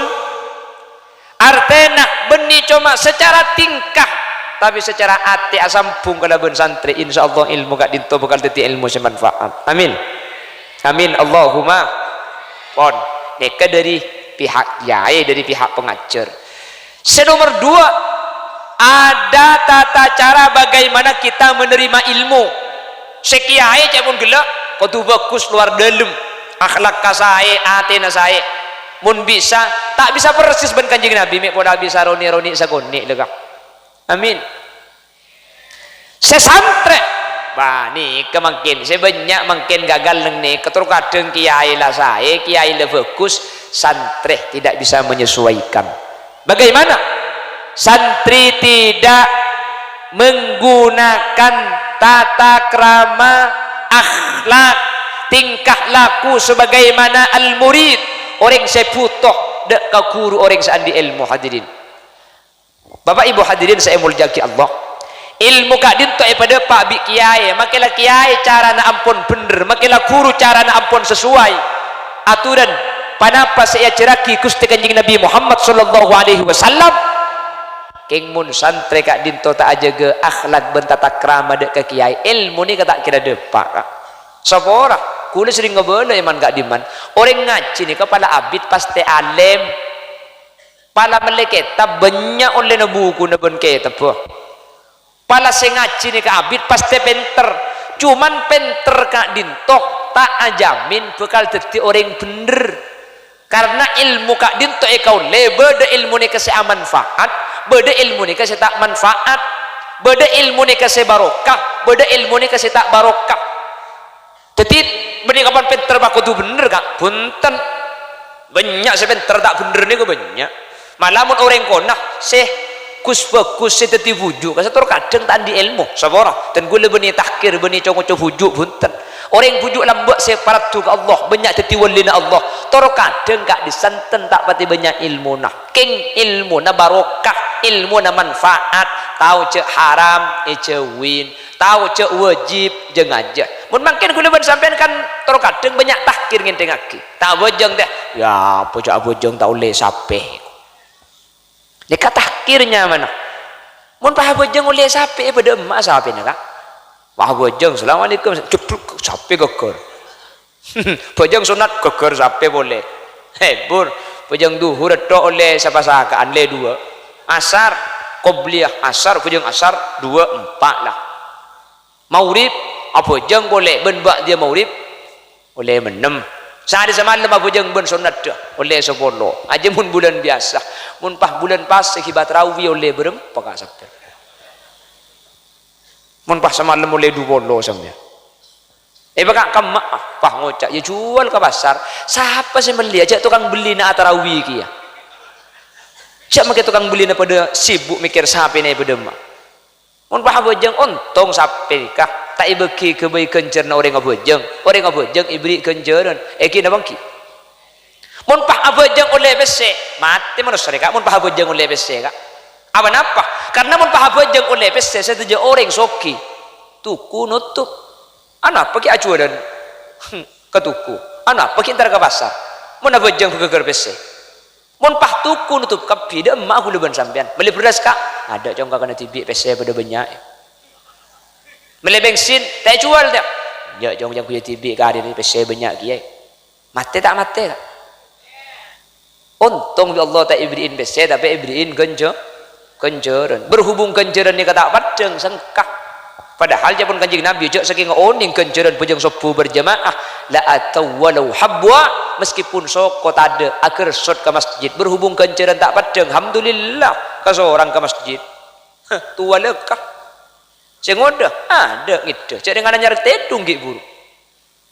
artèna bânnè coma secara tingkah, tapè secara atè asambhung kalabân santrè, insyaallah èlmo ka'dinto bhâkal dhâddhi èlmo sè manfaat. Amin. Amin. Allahumma. Pon. Nèka dâri pihak kèyaè, dâri pihak pangajhâr. Sè nomer dua, ada tata cara bagaimana kita menerima ilmu. Sè kèyaè ca'èpon ghellâ' kodhu bhâghus lowar dâlem, akhlakka saè, atèna saè. Mon bisa, ta' bisa persis bân Kanjeng Nabi, mè' pola bisa ronè'-ronè' sakonè' lè, Ka'. Amin. Sè santrè, bâ, nèka mangkèn, sè bânnya' mangkèn gagal neng nèka, terro kadhâng kèyaè la saè, kèyaè la bhâghus, santrè tidak bisa menyesuaikan. Bagaimana? Santri tidak menggunakan tata krama, akhlak, tingkah laku sebagaimana al-murid, orèng sè bhuto, dâ' ka ghuru orèng sè andi' èlmo, hadirin. Bapak Ibu hadirin sè èmoljâ'aghi Allah. Èlmo ka'dinto èpadâpa' bi' kèyaè, makkèla kèyaè carana ampon bhendher, makkèla ghuru carana ampon sesuai aturan ponapa sè èajhârraghi Ghustè Kanjeng Nabi Muhammad sallallahu alaihi wasallam. Kèng mon santrè ka'dinto ta' ajâgâ akhlak bân tata krama dâ' ka kèyaè, èlmo nèka ta' kèra dâpa', Ka'. Sapora, kaulâ serrèng ngabâlâ è man-ka'dimman. Orèng ngajhi nèka pala abit pastè alèm. Pala mellè kètab, bânnya' ollèna bukuna bân kètabbhâ. Pala sè ngajhi nèka abit pastè pènter. Coman pènter ka'dinto ta' ajamin bhâkal dhâddhi orèng bhendher. Karna èlmo ka'dinto è kaulâ bâdâ èlmo nèka sè amanfaat, bâdâ èlmo nèka sè ta' manfaat, bâdâ èlmo nèka sè barokah, bâdâ èlmo nèka sè ta' barokah. Dhâddhi, bânnè kapan pènter pakodhu bhendher, Ka'? Bhunten. Bânnya' sè pènter ta' bhendher nèko bânnya'. Mala mon orèng kona, sè ghus-bhâghus sè dhâddhi bhuju', Ka', sè tor kadhâng ta' andi' èlmo, sapora. Dhân kaulâ bânnè tahkir, bânnè co-ngoco bhuju', bhunten. Orèng bhuju' lambâ' sè paraddhu ka Allah, bânnya' dhâddhi wâlina Allah. Tor kadhâng ka'dissa' enten ta' patè bânnya' èlmona. Kèng èlmona barokah, èlmona manfaat, tao jhâ' haram, èjhâuwin. Tao jhâ' wâjib, jhâ' ngajhâ. Mon mangkèn kaulâ bân sampèyan kan tor kadhâng bânnya' tahkir ngènthèngaghi. Ta' abhâjâng, tè. Ya, apa jhâ' abhâjâng ta' ollè sapè. Nèka tahkir nyamana. Mon pas abhâjâng ollè sapè, è, padâ emma'a sapèna, Ka'. Pas abhâjâng, "Assalamualaikum," jebluk, sapè ghâggâr. Bhâjâng sonnat, ghâggâr sapè polè. He, bur, bhâjâng dhuhur ètto' ollè sapa-saka'an, lè duwâ'. Asar, qobliyah asar, bhâjâng asar, duwâ', empa' la. Maghrib, abhâjâng polè bân ba'diyâ maghrib, ollè ennem. Saarè samalem abhâjâng bân sonnatta, ollè sapolo. Ajâ mon bulân biyasa. Mon pas bulân pas sè ghibâ tarawi ollè bârâmpa, Ka', sampèyan? Mon pas samalem ollè dupolo sampèyan. È, bâ' Ka', kemma'a, pas ngoca', "Iyâ jhuwâl ka pasar. Sapa sè mellè? Jhâ' tokang bellina atarawi kèya. Jhâ' makè tokang bellina padâ sibuk mèkkèr sapèna è padâ emma'a." Mon pas abhâjâng, ontong sapè, Ka', ta' èbâghi ghâbây ghânjhârânna orèng abhâjâng. Orèng abhâjâng èberri' ghânjhârân. Èngghi napa èngghi? Mon pas abhâjâng ollè pèssè, matè manossa rè, Ka', mon pas abhâjâng ollè pèssè, Ka'. Apa napa? Karna mon pas abhâjâng ollè pèssè, sadhâjâ orèng soghi. Toko notop. Anapa ghi' ajhuwâlân ka toko? Anapa ghi' entar ka pasar? Mon abhâjâng ghâgghâr pèssè. Mon pas toko notop kabbhi, dâ' emma'a ghulâ bân sampèyan. Mellè bherrâs, Ka'? Adâ', Cong, kakana dhibi', pèssè padâ bânnya'è. Mellè bensin, ta' èjhuwâl, ta'? Enjâ', Cong, cangkoyya dhibi' karè rè, pèssè bânnya' kèya. Matè ta' matè, Ka'? Ontong bi' Allah ta' èberri'in pèssè, tapè èberri'in ghânjhâ-, ghânjhârân. Berhubung ghânjhârân nèka ta' paddhâng, sengka. Padahal ca'èpon Kanjeng Nabi, jhâ' sakènga onèng ghânjhârân bhâjâng sobbhu berjamaah, "La atau walau habwa," meskipun soko tadâ', aghârsot ka masjid. Berhubung ghânjhârân ta' paddhâng, alhamdulillah, kasorang ka masjid. Heh, towa lèka. Sè ngodâ, adâ' ngèdhâ. Jhâ' rèng anyar tèdung ghi' buru.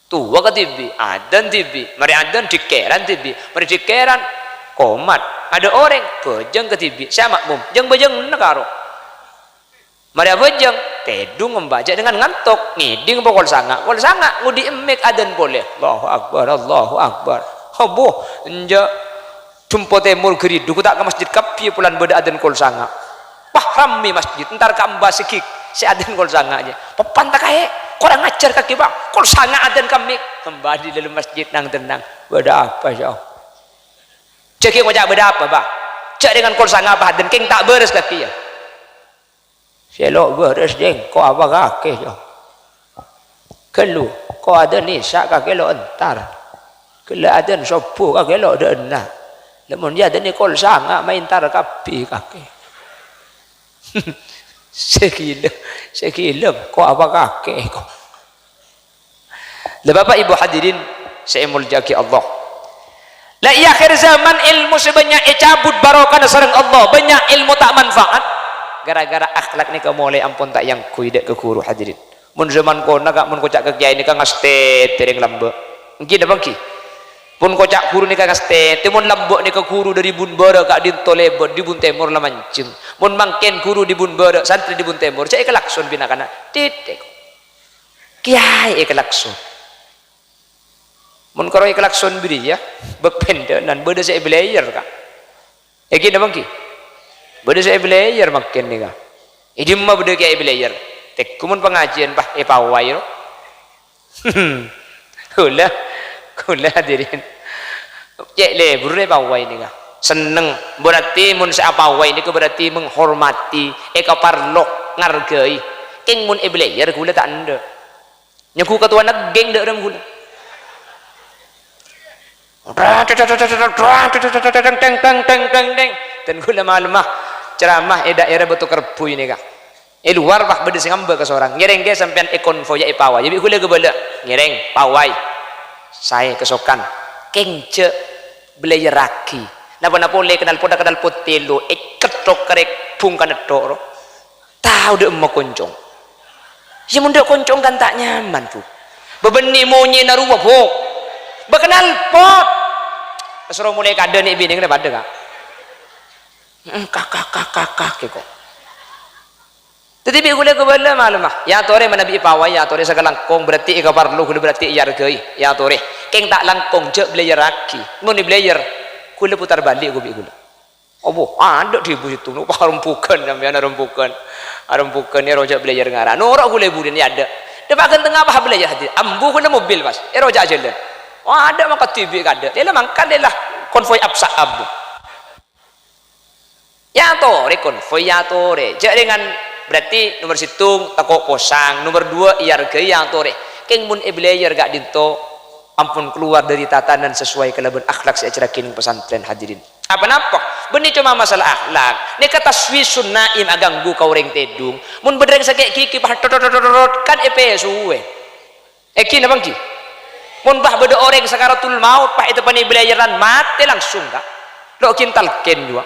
Towa kadhibi', adzan dhibi', marè adzan dhikèran dhibi', marè dhikèran, qomat. Adâ' orèng, bhâjâng kadhibi', sè amakmum, jâng-bhâjângnga karo. Marè abhâjâng, tèdung emba' jhâ' dengan ngantok, ngèdhing pokol sanga', pokol sanga' ngodi' emmik adzan polè. Allahu Akbar, Allahu Akbar. Heboh, enjâ'. Dumpo tèmor ghâridhu, ta' ka masjid kabbhi, polana bâdâ adzan kol sanga'. Wah, rammè masjid, entar ka emba sè ghi' sè adzan kol sanga' jâ. Papan ta' kaè, korang ajhâr kakè, Bâ. Kol sanga' adzan kammè. Emba è dâlem masjid nang-tennang. Bâdâ apa, Cong? Jhâ' ghi' ngoca' bâdâ apa, Bâ? Jhâ' dengan kol sanga' pas adzan, kèng ta' bârâs kakè, yâ. Sè lo' bârâs, Dèng, ko' apa kakè, Cong? Ghâllu, ko' adzan Isya' kakè lo' entar. Ghellâ' adzan sobbhu kakè lo' dâ' enna'. Lamon yâ adzan kol sanga' maèntar kabbhi kakè. Sè ghilâ, sè ghilâ, ko' apa kakè, ko'. Lah, Bapak Ibu hadirin sè èmoljâ'aghi Allah. Lah, è akhir zaman èlmo sè bânnya' ècabut barokana sareng Allah, bânnya' èlmo ta' manfaat. Gara-gara akhlak nèka molaè ampon ta' èangghuy dâ' ka ghuru, hadirin. Mon zaman kona, Ka', mon koca' ka kèyaè nèka ngastètè rèng lambâ'. Èngghi napa èngghi? Pon koca' ghuru nèka ngastètè, mon lambâ' nèka ghuru dâri bun bârâ' ka'dinto lèbât, dâri bun tèmor la manjheng. Mon mangkèn ghuru dâri bun bârâ', santrè dâri bun tèmor, jhâ' èkalakson binakanna. Titik. Kèyaè èkalakson. Mon karo èkalakson bâriyâ, bâk bhândhânan bâdâ sè èblayer, Ka'. Èngghi napa èngghi? Bâdâ sè èblayer mangkèn nèka. È dimma bâdâ kèyaè èblayer? Tèngghu mon pangajiân, pas èpawai, ro. Ghulâ, ghulâ, hadirin. Cè' lebur èpawai nèka. Senneng. Berarti mon sè apawai nèka berarti menghormati, èkaparlo, ngargai. Kèng mon èblayer, ghulâ ta' endâ'. Nyangghu katowana gheng dâ' remma ghulâ. Dang, dang, dang, dang, dang, dang, dang. Dân ghulâ malemma ceramah è daerah Bâto Kerbui nèka. È lowar, pas bâdâ sè ngambâ kasorang. Ngèrèng kè sampèyan èkonvoy èpawai. Bi' ghulâ kabâlâ. Ngèrèng, pawai. Saè kasokan. Kèng jhâ' blayerraghi. Napa-napa ollè knalpot, knalpot tèlo. Èketthok karè bhungkana tho', ro. Tao dâ' emma koncong. Iyâ, mon dâ' koncong kan ta' nyaman, Bu. Bâbânnè monyèna rowa, Bu. Bâ knalpot. Èsoro molaè kadâ nè' binè kènè padâ, Ka'. Mm, kak, kak, kak, kak, kak, kèko. Dhâddhi bi' ghulâ kabâlâ malemma. Èyatorè manabi èpawai, èyatorè sakalangkong, berarti èkaparlo, ghulâ berarti èargai, èyatorè. Kèng ta' langkong, jhâ' blayerraghi. Mon èblayer, ghulâ putar bâli' ghu bi' ghulâ. Apa? Adâ' dhibu sèttong, no, arembhughân sampèyan, arembhughân. Arembhughân, èro jhâ' blayèr ngara. Noro' ghulâ budina, yâ adâ'. Dâpa' ghântengnga apa blayèr hadirin. Ambu ghulâ mobil, pas. Èro jhâ' jhâlân. Oh, adâ' mangkat dhibi' kadâ'. Lèla mangkat, lèla konvoy apsa ambu. Èyatorè konvoy, èyatorè. Jhâ' rèngan, berarti nomer sèttong tako' posang, nomer duwâ' èarghâi, èyatorè. Kèng mon èbâlâjâr ka'dinto, ampon kalowar dâri tatanan sesuai kalabân akhlak sè èajhârraghi neng pesantren, hadirin. Apa napa? Bânnè coma masalah akhlak. Nèka taswisun naim, aghânggu ka orèng tèdung. Mon bâdâ rèng sakè' ghighi, pas tot-tot-tot-tot, kan èpèsowè. Èngghi napa èngghi? Mon pas bâdâ orèng sakaratul maut, pas èteppa'na bâlâjârân, matè langsung, ka'. Lo' ghin talkèn jhuwa.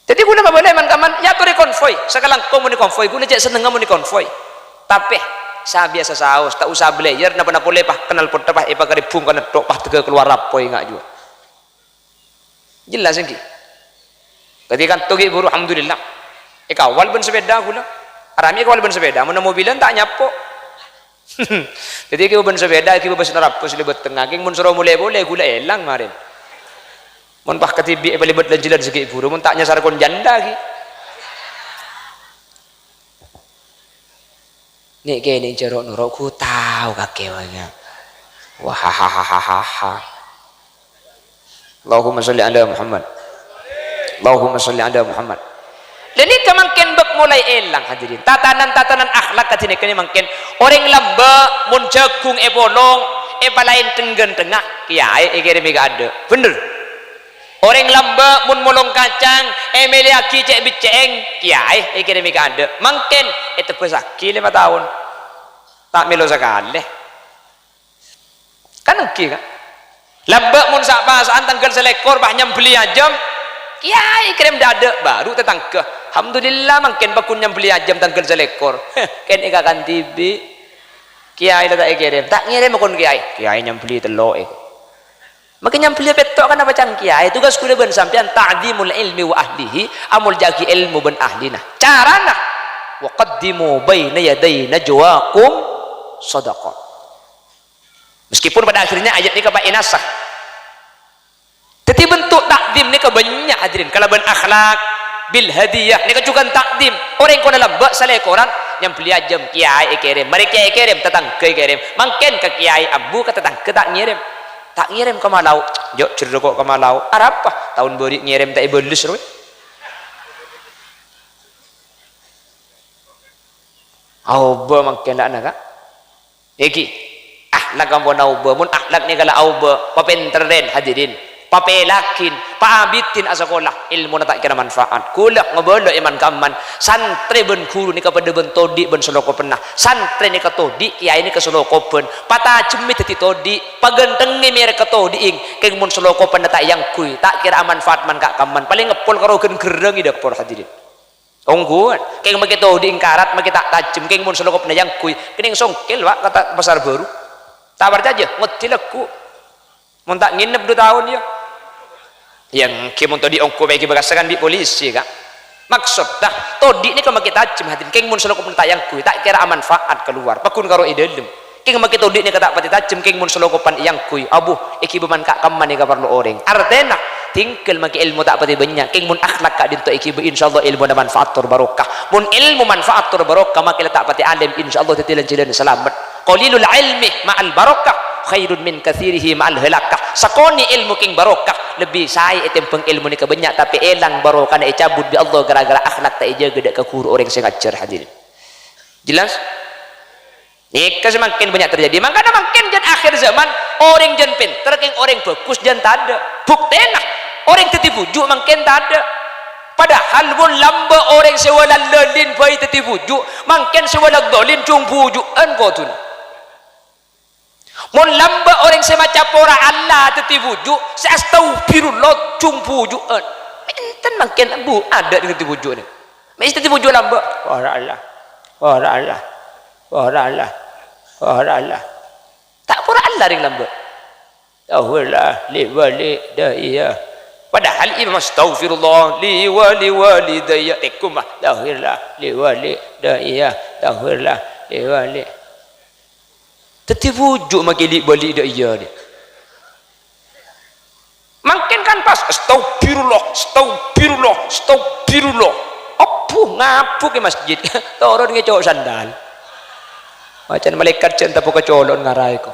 Dhâddhi kaulâ kabâlâ man-kamman, èyatorè konvoy, sakalangkong mon è konvoy, kaulâ cè' sennengnga mon è konvoy. Tapè, sabiyasa saos, ta' osa bâlâjâr, napa-napa polè, pas kennal pottha, pas èpakarebbhung ka netto', pas tegghâ kalowar apoy nga' jhuwa. Jelas èngghi? Dhâddhi kanto ghi' bhuru, alhamdulillah. Èkawal bân sepèda kaulâ. Arami èkawal bân sepèda, mon mobilan ta' nyapo'. Dhâddhi èghibâ bân sepèda, èghibâ bân Narabâs lèbât tengnga, kèng mon soro molè polè, kaulâ èlang marèn. Mon pas kadhibi' èpalèbât lan-jhâlân sè ghi' bhuru, mon ta' nyasar kon jhândhâ ghi. Nè' kènè' jhâro' noro' ghu tao kakè wâ. Wahahahahaha. Allahumma sholli ala Muhammad. Allahumma sholli ala Muhammad. Lha nèka mangkèn bâk molaè èlang, hadirin. Tatanan-tatanan akhlak kadhi nèka nè mangkèn. Orèng lambâ' mon jhâghung èpolong, èpalaèn dheng-ghândhengnga, kèyaè èkèrèmè ka adâ'. Bhender. Orèng lambâ' mon molong kacang, èmèlèyaghi cè' beccè'èng, kèyaè èkèrèmè ka adâ'. Mangkèn ètebbhâssaghi lèma taon. Ta' mèlo sakalè. Kan èngghi, kan? Lambâ' mon sa'-pasa'an tangghâl salèkor, pas nyambelli ajâm, kèyaè kèrèm dâ'-adâ', bhuru tatangghâ. Alhamdulillah, mangkèn pagghun nyambelli ajâm tangghâl salèkor. Heh, kèn èkakan dhibi'. Kèyaè la ta' èkèrèm. Ta' ngèrèm kon kèyaè. Kèyaè nyambelli tello' è. Mangkèn nyambelli pètto' kan apa can kèyaè. Tugas kaulâ bân sampèyan ta'dhimul ilmi wa ahlihi, amoljâ'aghi èlmo bân ahlina. Carana, "Wa qaddimu baina yaday najwakum shadaqah." Meskipun pada akhirnya ayat nèka pas ènasakh. Dhâddhi bentuk ta'dhim nèka bânnya', hadirin, kalabân akhlak, bil hadiyah, nèka jhughân ta'dhim. Orèng kaulâ lambâ' salèkoran, nyambelli ajâm, kèyaè èkèrèm. Marè kèyaè èkèrèm, tatangghâ èkèrèm. Mangkèn ka kèyaè ambu, ka tatangghâ ta' ngèrèm. Ta' ngèrèm ka Malao. Jhâ' jhârâ ko' ka Malao. Arapa? Taon bâri' ngèrèm ta' èbâles rowa. Aobâ mangkèn la ana', Ka'. Èngghi, akhlak ampon aobâ. Mon akhlak nèka la aobâ, papènterrèn, hadirin. Papèlaghin, paabidhin asakola, èlmona ta' kèra manfaat. Kaulâ ngabâlâ è man-kamman, santrè bân ghuru nèka padâ bân todi' bân solokopanna. Santrè nèka todi', kèyaè nèka solokobhân. Patajhemmè dhâddhi todi', paghânthengngè mèrè ka todi'èng. Kèng mon solokopanna ta' èangghuy, ta' kèra amanfaat man ka' kamman. Palèng ngeppol karo ghân-ghârrâng è dâpor, hadirin. Ongghuwân, kèng makè todi'èng karat, makè ta' tajhem, kèng mon solokopanna èangghuy, kennèng songkel, Pak, ka ta-, Pasar Baru. Ta' parcajâ, ngoddhi lagghu'. Mon ta' ngènep du taon, yâ. Yâ, èngghi mon todi' ongghu, pèghi bhâkal sakan bi' polisi, Ka'. Maksodda, todi' nèka makè tajhem, hadirin, kèng mon solokopanna ta' èangghuy, ta' kèra amanfaat kalowar, paggun karo è dâlem. Kèng makè todi' nèka ta' patè tajhem, kèng mon solokopan èangghuy, abu, èghibâ man ka' kamma nèka parlo orèng. Artèna, tinggal makè èlmo ta' patè bânnya', kèng mon akhlak ka'dinto èghibâ, insyaallah èlmona manfaat tor barokah. Mon èlmo manfaat tor barokah, makè la ta' patè alèm, insyaallah dhâddhi lan-jhâlân salamet. Qalilul ilmi ma'al barakah khairun min katsirihi ma'al halakah. Sakonè' èlmo kèng barokah, lebbi saè ètèmbhâng èlmo nèka bânnya', tapè èlang barokana ècabut bi' Allah ghârâ-ghârâ akhlak ta' èjâgâ dâ' ka ghuru orèng sè ngajhâr, hadirin. Jelas? Nèka sè mangkèn bânnya' terjadi. Mangkana mangkèn jân akhir zaman, orèng jân pènter kèng orèng bhâghus jân tadâ'. Buktèna, orèng dhâddhi bhuju' mangkèn tadâ'. Padahal mon lambâ' orèng sè wâlâ dhâlin bhâi dhâddhi bhuju', mangkèn sè wâlâ dhâlin jhung bhuju'ân kodhuna. Mon lambâ' orèng sè maca pora Allah dhâddhi bhuju', sè astaghfirullah jhung bhuju'ân. Enten mangkèn, Bu, adâ' dhâddhi bhuju' nè. Mè' sè dhâddhi bhuju' lambâ'. Pora Allah. Pora Allah. Pora Allah. Pora Allah. Ta' pora Allah rèng lambâ'. Astaghfirullah li walidayya. Padahal imam astaghfirullah li wali walidayya. Tèkkum, ah. Astaghfirullah li walidayya. Astaghfirullah li wali. Dhâddhi bhuju' makè li bali dâ' iyâ, nè. Mangkèn kan pas, "Astaghfirullah, astaghfirullah, astaghfirullah." Abu, ngabuk è masjid. Toron ngèco' sandal. Macan malaèkat jân tapo' kacolo'en ngaraè ko.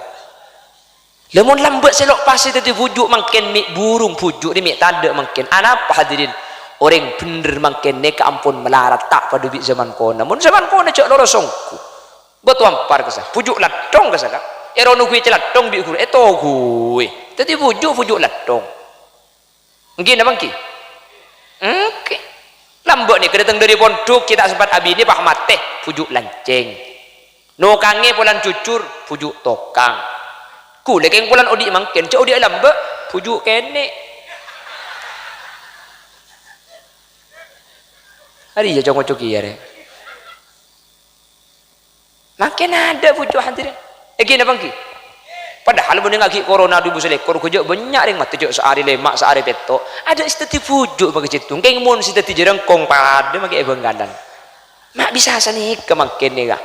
Lamon lambâ' sè lo' pas sè dhâddhi bhuju' mangkèn mè' burung bhuju' rè mè' tadâ' mangkèn. Anapa hadirin? Orèng bhendher mangkèn nèka ampon malarat ta' padâ bi' zaman kona. Mon zaman kona jhâ' lorosonggu. Bâto ampar kassa. Bhuju' latthong kassa, Ka'. Èronoghuwi calathong bi' ghuru. Ètoghuwi. Dhâddhi bhuju', bhuju' latthong. Èngghi napa èngghi? Èngghi. Lambâ' nèka dâteng dâri pondhuk, ghi' ta' sempat abinè, pas matè, bhuju' lancèng. Nokangè polana jujur, bhuju' tokang. Ghulâ kèng polana odi' mangkèn, jhâ' odi' lambâ', bhuju' kènè'. Arèya co-ngoco kèya, rè. Mangkèn adâ' bhuju' hadirin. Èngghi napa èngghi? Padahal mon ènga' ghi' korona duwâ èbu salèkor, ghujâ' bânnya' rèng matè jhâ' saarè lèma', saarè pètto'. Adâ' sè dhâddhi bhuju' makè jhâ' tongkèng, mon sè dhâddhi jhârângkong padâ makè è Bângkalan. Ma' bisa sanèka mangkèn nèka.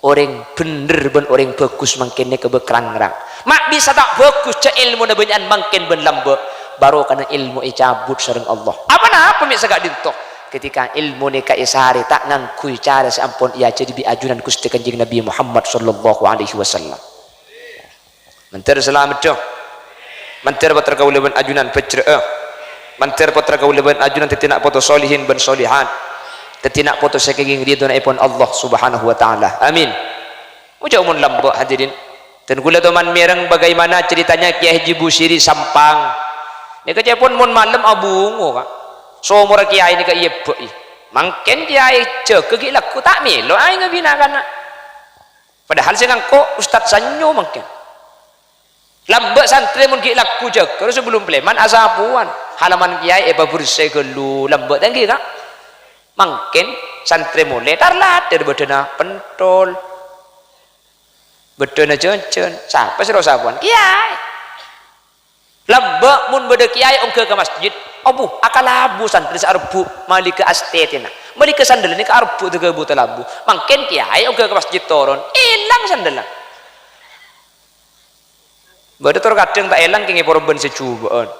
Orèng bhendher bân orèng bhâghus mangkèn nèka bâk rang-rang. Ma' bisa ta' bhâghus jhâ' èlmona bânnya'an mangkèn bân lambâ'. Barokana èlmo ècabut sareng Allah. Apa-napa mè' sè ka'dinto? Ketika èlmo nèka èsarè ta' ngangghuy cara sè ampon èajhâri bi' ajunan Ghustè Kanjeng Nabi Muhammad sallallahu alaihi wasallam. Mandhâr salameddhâ. Mandhâr pottra kaulâ bân ajunan bhâjrâ'â. Mandhâr pottra kaulâ bân ajunan dhâddhi na' poto solihin bân solihat. Dhâddhi na' poto sè kèngèng ridhonaèpon Allah Subhanahu wa Ta'ala. Amin. Oca' mon lambâ' hadirin. Dan ghulâ toman mèreng bagaimana ceritanya Kiai Haji Busiri Sampang. Nèka ca'èpon mon malem abungo, Ka'. Somorra kiai nèka èyèbbâ'i. Mangkèn kiai jâgâ ghi' lagghu ta' mèlo aèngnga bi' na'-kana'. Padahal sè ngangko' Ustad Sanyo mangkèn. Lambâ' santrè mon ghi' lagghu jâgâ, sabellun palèman asapowan. Halaman kiai èpabhersè ghâllu lambâ' ta' èngghi, Ka'. Mangkèn santrè molè tar-latèr bâdâna pentol. Bâdâna jhânjhân. Sapa sè rowa sapowan? Kiai. Lambâ' mon bâdâ kiai ongghâ ka masjid, abu, akalabu santrè sè arebbhu' malèghâ astètèna. Malèghâ sandal nèka arebbhu' dâgâ bu talabu. Mangkèn kiai ongghâ ka masjid toron, èlang sandalla. Bâdâ tor kadhâng ta' èlang kèngèng poro bân sè jhubâ'ân.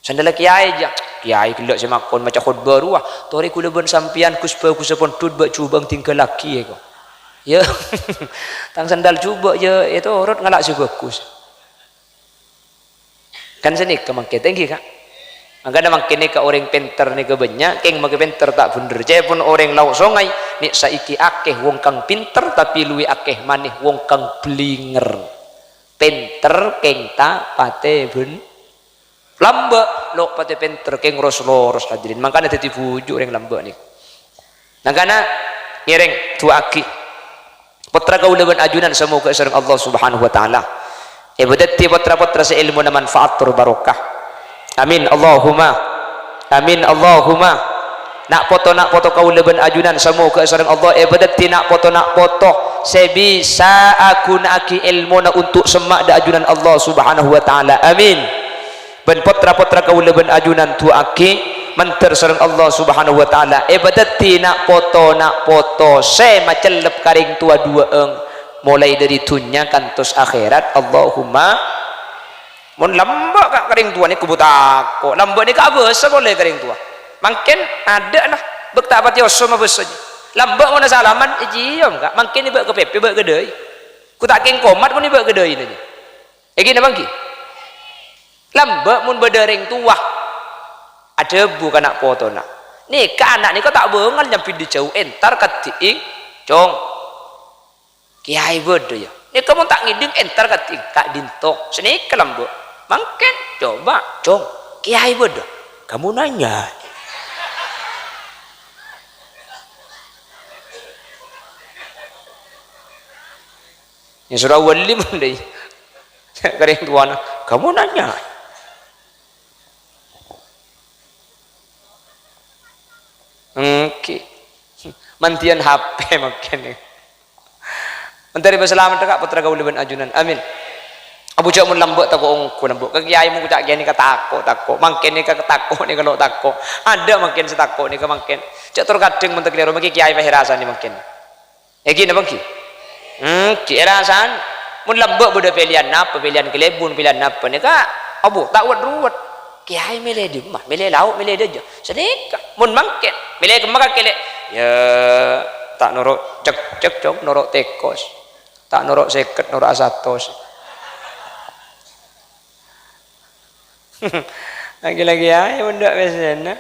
Sandalla kiai, jâ. Kiai ghellâ' sè makon maca khotbah rowa. Torè ghulâ bân sampèyan, Gus, bhâghussâ pondhut, bâ' jhubâ'na tinggalaghi, èko. Yâ, tang sandal jhubâ', yâ, ètorot ngala' sè bhâghus. Kan sanèka mangkèn, ta' èngghi, Ka'? Mangkana mangkèn nèka orèng pènter nèka bânnya', kèng makè pènter ta' bhendher. Ca'èpon orèng Lao' Songay, nè' saèki akèh wong kang pènter, tapè luwè akèh manè wong kang bhlinger. Pènter kèng ta' patè bhân-, Lambâ' lo' patè pènter kèng ros-loros, hadirin. Mangkana dhâddhi bhuju' orèng lambâ' nèka. Mangkana ngèrèng, du'aaghi pottra kaulâ bân ajunan, samoghâ sareng Allah Subhanahu wa Ta'ala èpadhâddhi pottra-pottra sè èlmona manfaat tor barokah. Amin, Allahumma. Amin, Allahumma. Na' poto-na' poto kaulâ bân ajunan, samoghâ sareng Allah èpadhâddhi na' poto-na' poto sè bisa aghuna'aghi èlmona untuk semma' dâ' ajunan Allah Subhanahu wa Ta'ala. Amin. Bân pottra-pottra kaulâ bân ajunan du'aaghi mandhâr sareng Allah Subhanahu wa Ta'ala èpadhâddhi na' poto-na' poto sè macellep ka rèng towa duwâ'ân, molaè dâri dhunnya kantos akhèrat. Allahumma. Mon lambâ' ka, ka rèng towa nèko bu tako', lambâ' nèko abhâsa polè ka rèng towa. Mangkèn adâ' la, bâk ta' patè osom abhâsa jiyâ. Lambâ' mon asalaman èciom, Ka', mangkèn èbâ' ka pèpè, bâ' ka dâi. Ko ta' kèng komat mon èbâ' ka dâina jiyâ. Èngghi napa èngghi? Lambâ' mon bâdâ rèng towa adhâbu ka na' potona, nèka ana' nèka ta' bângal nyambi dâri jhâu, entar kadhi'ing, "Cong, kèyaè bâdâ, yâ?" Nèka mon ta' ngèdhing, entar kadhi'ing, "Ka'dinto." Sanèka lambâ'. Mangkèn, coba, "Cong, kèyaè bâdâ?" "Kamu nanya." Yâ, soro awwâli mon dâi. Ka rèng towana, "Kamu nanya." Èngghi. Mandiyân H P mangkèn. Mandhâr èpasalamet, Ka', pottra kaulâ bân ajunan. Amin. Abu jhâ' mon lambâ' tako' ongghu lambâ'. Ka kèyaè mon ca' kèyaè nèka tako', tako'. Mangkèn nèka tako' nèka lo' tako'. Adâ' mangkèn sè tako' nèka mangkèn. Jhâ' tor kadhâng mon ta' kalèro, mangkèn kèyaè pahèrasana mangkèn. Èngghi napa èngghi? Hmm, ghi' èrasan. Mon lambâ' bâdâ pèlèyan napa, pèlèyan kalèbun, pèlèyan napa nèka, abu, ta' wet-ruwet. Kèyaè mèlè dimma, mèlè lao', mèlè dâjâ. Sanèka, mon mangkèn, mèlè kemma kakè lè'. Yâ, ta' noro' cek-cek, Cong, noro' tèkos. Ta' noro' sèket, noro' asatos. Lagi-lagi aja mondhuk biasana.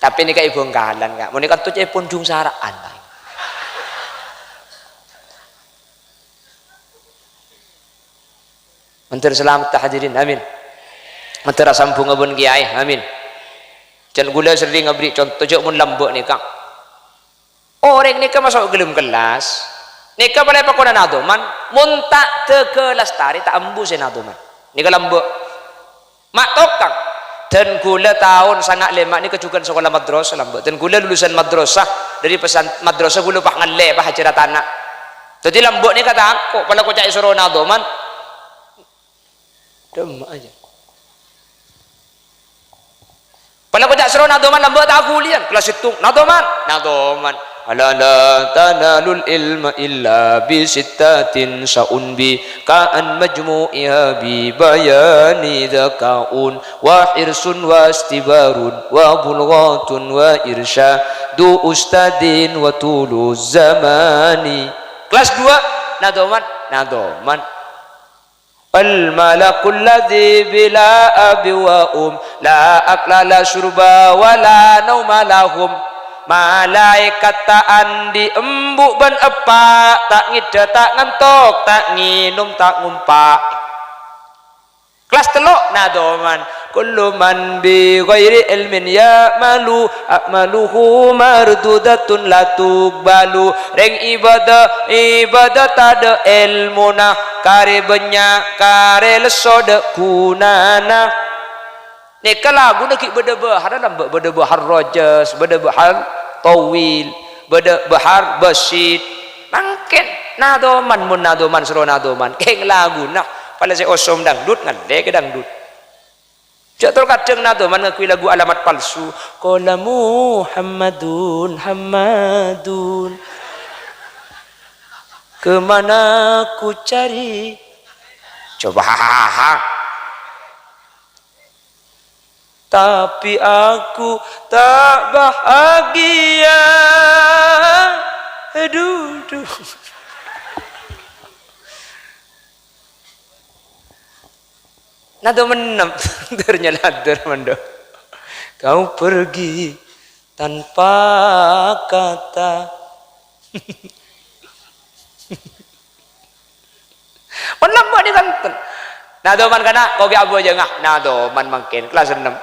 Tapè nèka è Bhângkalan, Ka'. Mon è kanto cè' è Pondhung Sara'an, Ka'. Mandhâr salamet, hadirin. Amin. Mandhâr asambhungnga bân kèyaè. Amin. Jhân kaulâ serrèng aberri' conto, jhâ' mon lambâ' nèka. Orèng nèka maso' ghâlem kellas, nèka palèng pakonana nadoman, mon ta' dhâghâ lastarè, ta' ambu sè nadoman. Nèka lambâ'. Ma' tokang. Dân kaulâ taon sanga' lèma' nèka jhughân sakola madrasah lambâ'. Dân kaulâ lulusan madrasah, dhâri pesan madrasah kaulâ pas ngallè, pas ajhâr tana'. Dhâddhi lambâ' nèka tako', palèng koca' èsoro nadoman. Dâmma aja. Palèng koca' soro nadoman lambâ' ta' ghuliyân, kelas sèttong, nadoman, nadoman. "Ala la tanalul ilma illa bi sittatin sa'unbika'an majmu'iha bi bayani dzaka'un wa hirsun wa istibarun wa bulghatun wa irsyadu ustadin wa tulu zamani." Kelas dua, nadoman, nadoman. "Al malakul ladzi bila abi wa um, la akla la syurba wa la nauma lahum." Malaèkat ta' andi' embu' bân eppa', ta' ngèdhâ, ta' ngantok, ta' ngènom, ta' ngompa'. Kelas tello', nadoman. "Kullu man bi ghairi ilmin ya'malu, a'maluhu mardudatun la tuqbalu." Rèng ibadah, ibadah tadâ' èlmona, karè bânnya', karè lesso dâ' ghunana. Nèka laguna ghi' bâdâ bâhârra lambâ', bâdâ bâhâr rojas, bâdâ bâhâr tawil, bâdâ bâhâr basit. Mangkèn nadoman, mon nadoman, soro nadoman. Kèng laguna, palèng sè osom dangdut, ngallè ka dangdut. Jhâ' tor kadhâng nadoman ngangghuy lagu alamat palsu. Qala Muhammadun, Hammadun. Kemana ku cari? Coba. Tapi aku tak bahagia. Aduh, duh. Nado mennem, ternyata mandok. Kau pergi tanpa kata. Pon lambâ' nèka enten. Nadoman kana', kogi abu aja ngah. Nadoman mangkèn, kelas ennem.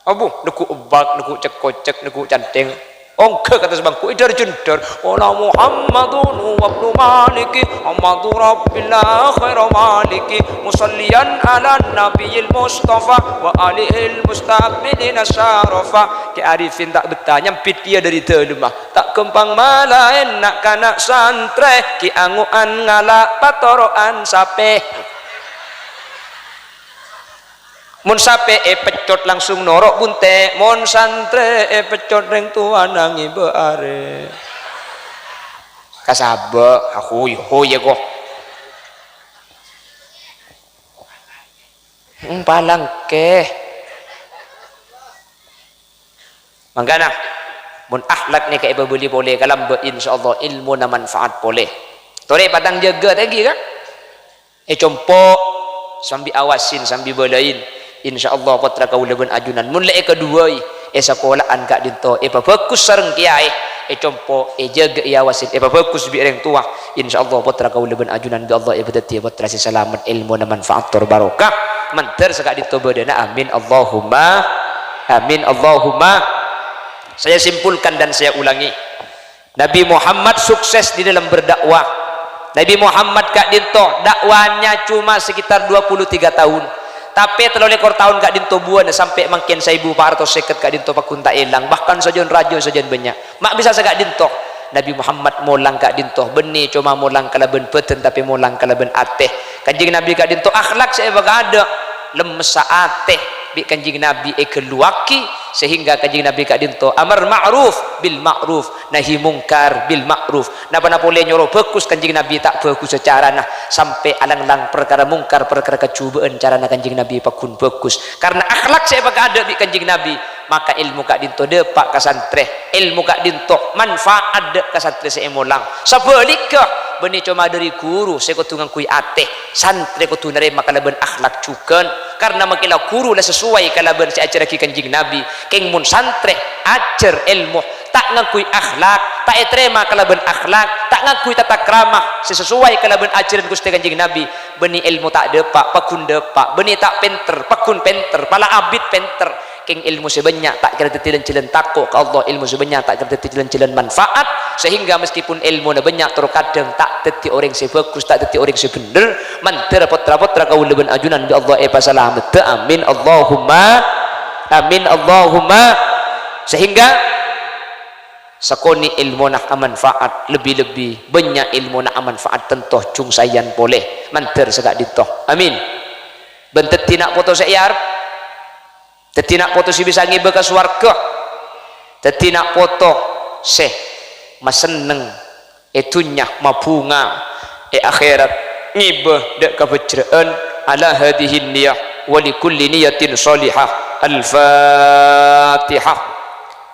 Abu, neggu' ebbak, neggu' cek-kocek, neggu' cantèng. Ongghâ ka attas bangku, èdhâr-jhendhâr. Qala Muhammadun huwa ibnu Maliki, Muhammadu Rabbillah khaira Maliki, musalliyan ala nabiyil Mustafa, wa alihil mustakmilina syarafa. Kè Arifin ta' bettah nyambit kèya dâri dâlemma. Ta' ghâmpang malaèn na'-kana' santrè, ghi' ango'an ngala' patoro'an sapè. Mon sapè èpeccot langsung noro' bunte', mon santrè èpeccot rèng towana ngibâ arè. Kasabâ', ahuy-huy, ya, ko. Hmm, palangkè. Mangkana, mon akhlak nèka èpabâli polè ka lambâ', insyaallah èlmona manfaat polè. Torè patang jâgâ tèngghi, kan? Ècompo', sambi awasin, sambi bâlâin. Insyaallah, pottra kaulâ bân ajunan. Mon la èkaduwâi, è sakola'an ka'dinto, èpabhâghus sareng kèyaè. Ècompo', èjâgâ, èawasin, èpabhâghus bi' rèng towa. Insyaallah, pottra kaulâ bân ajunan bi' Allah èpadhâddhiyâ pottra sè salamet, èlmona manfaat tor barokah. Mandhâr saka'dinto bâdâna. Amin, Allahumma amin, Allahumma. Saya simpulkan dan saya ulangi. Nabi Muhammad sukses di dalam berdakwah. Nabi Muhammad ka'dinto dakwahnya cuma sekitar dua puluh tiga tahun. Tapè tello lèkor taon ka'dinto buwâna sampè' mangkèn saèbu pa' ratos sèket ka'dinto pagghun ta' èlang, bahkan sajân rajâ sajân bânnya'. Ma' bisa saka'dinto. Nabi Muhammad molang ka'dinto, bânnè coma molang kalabân bâdân, tapè molang kalabân atè. Kanjeng Nabi ka'dinto akhlak sè èpakaadâ', lemmessa atè bi' Kanjeng Nabi èghâlluwaghi, sehingga Kanjeng Nabi ka'dinto amar ma'ruf bil ma'ruf, nahi mungkar bil ma'ruf. Napa-napa polè nyoro bhâghus Kanjeng Nabi ta' bhâghussa carana, sampè' alang-lang parkara mungkar, parkara kajhubâ'ân carana Kanjeng Nabi pagghun bhâghus. Karna akhlak sè èpakaadâ' bi' Kanjeng Nabi, Maka èlmo ka'dinto dâpa' ka santrè, èlmo ka'dinto manfaat dâ' ka santrè sè èmolang. Sabhâligghâ, bânnè coma dâri ghuru sè kodhu ngangghuy atè, santrè kodhu narèma kalabân akhlak jhughân. Karna mangkèla ghuru la sesuai kalabân sè èajhârraghi Kanjeng Nabi. Kèng mon santrè ajhâr èlmo ta' ngangghuy akhlak, ta' ètarèma kalabân akhlak, ta' ngangghuy tata krama sè sesuai kalabân ajhârân Ghustè Kanjeng Nabi, bânnè èlmo ta' dâpa', pagghun dâpa', bânnè ta' pènter, pagghun pènter, pala abit pènter. Kèng èlmo sè bânnya' ta' kèra dhâddhi lan-jhâlân tako' ka Allah, èlmo sè bânnya' ta' kèra dhâddhi lan-jhâlân manfaat, sehingga meskipun èlmona bânnya', terkadang ta' dhâddhi orèng sè bhâghus, ta' dhâddhi orèng sè bhender, mandhâr pottra-pottra kaulâ bân ajunan bi' Allah èpasalameddhâ. Amin, Allahumma amin, Allahumma. Sehingga sakonè' èlmona amanfaat, lebbi-lebbi bânnya' èlmona amanfaat, tanto jhung saèyan polè mandhâr saka'dinto. Amin. Bân dhâddhi na' poto sè èarep. Dhâddhi na' poto sè bisa ngibâ ka sowarghâ. Dhâddhi na' poto sè masenneng è dhunnya, mabhunga è akhèrat, ngibâ dâ' kabhâjrâ'ân. Ala hadzihin niyah wa li kulli niyatin shalihah. Al-Fatihah.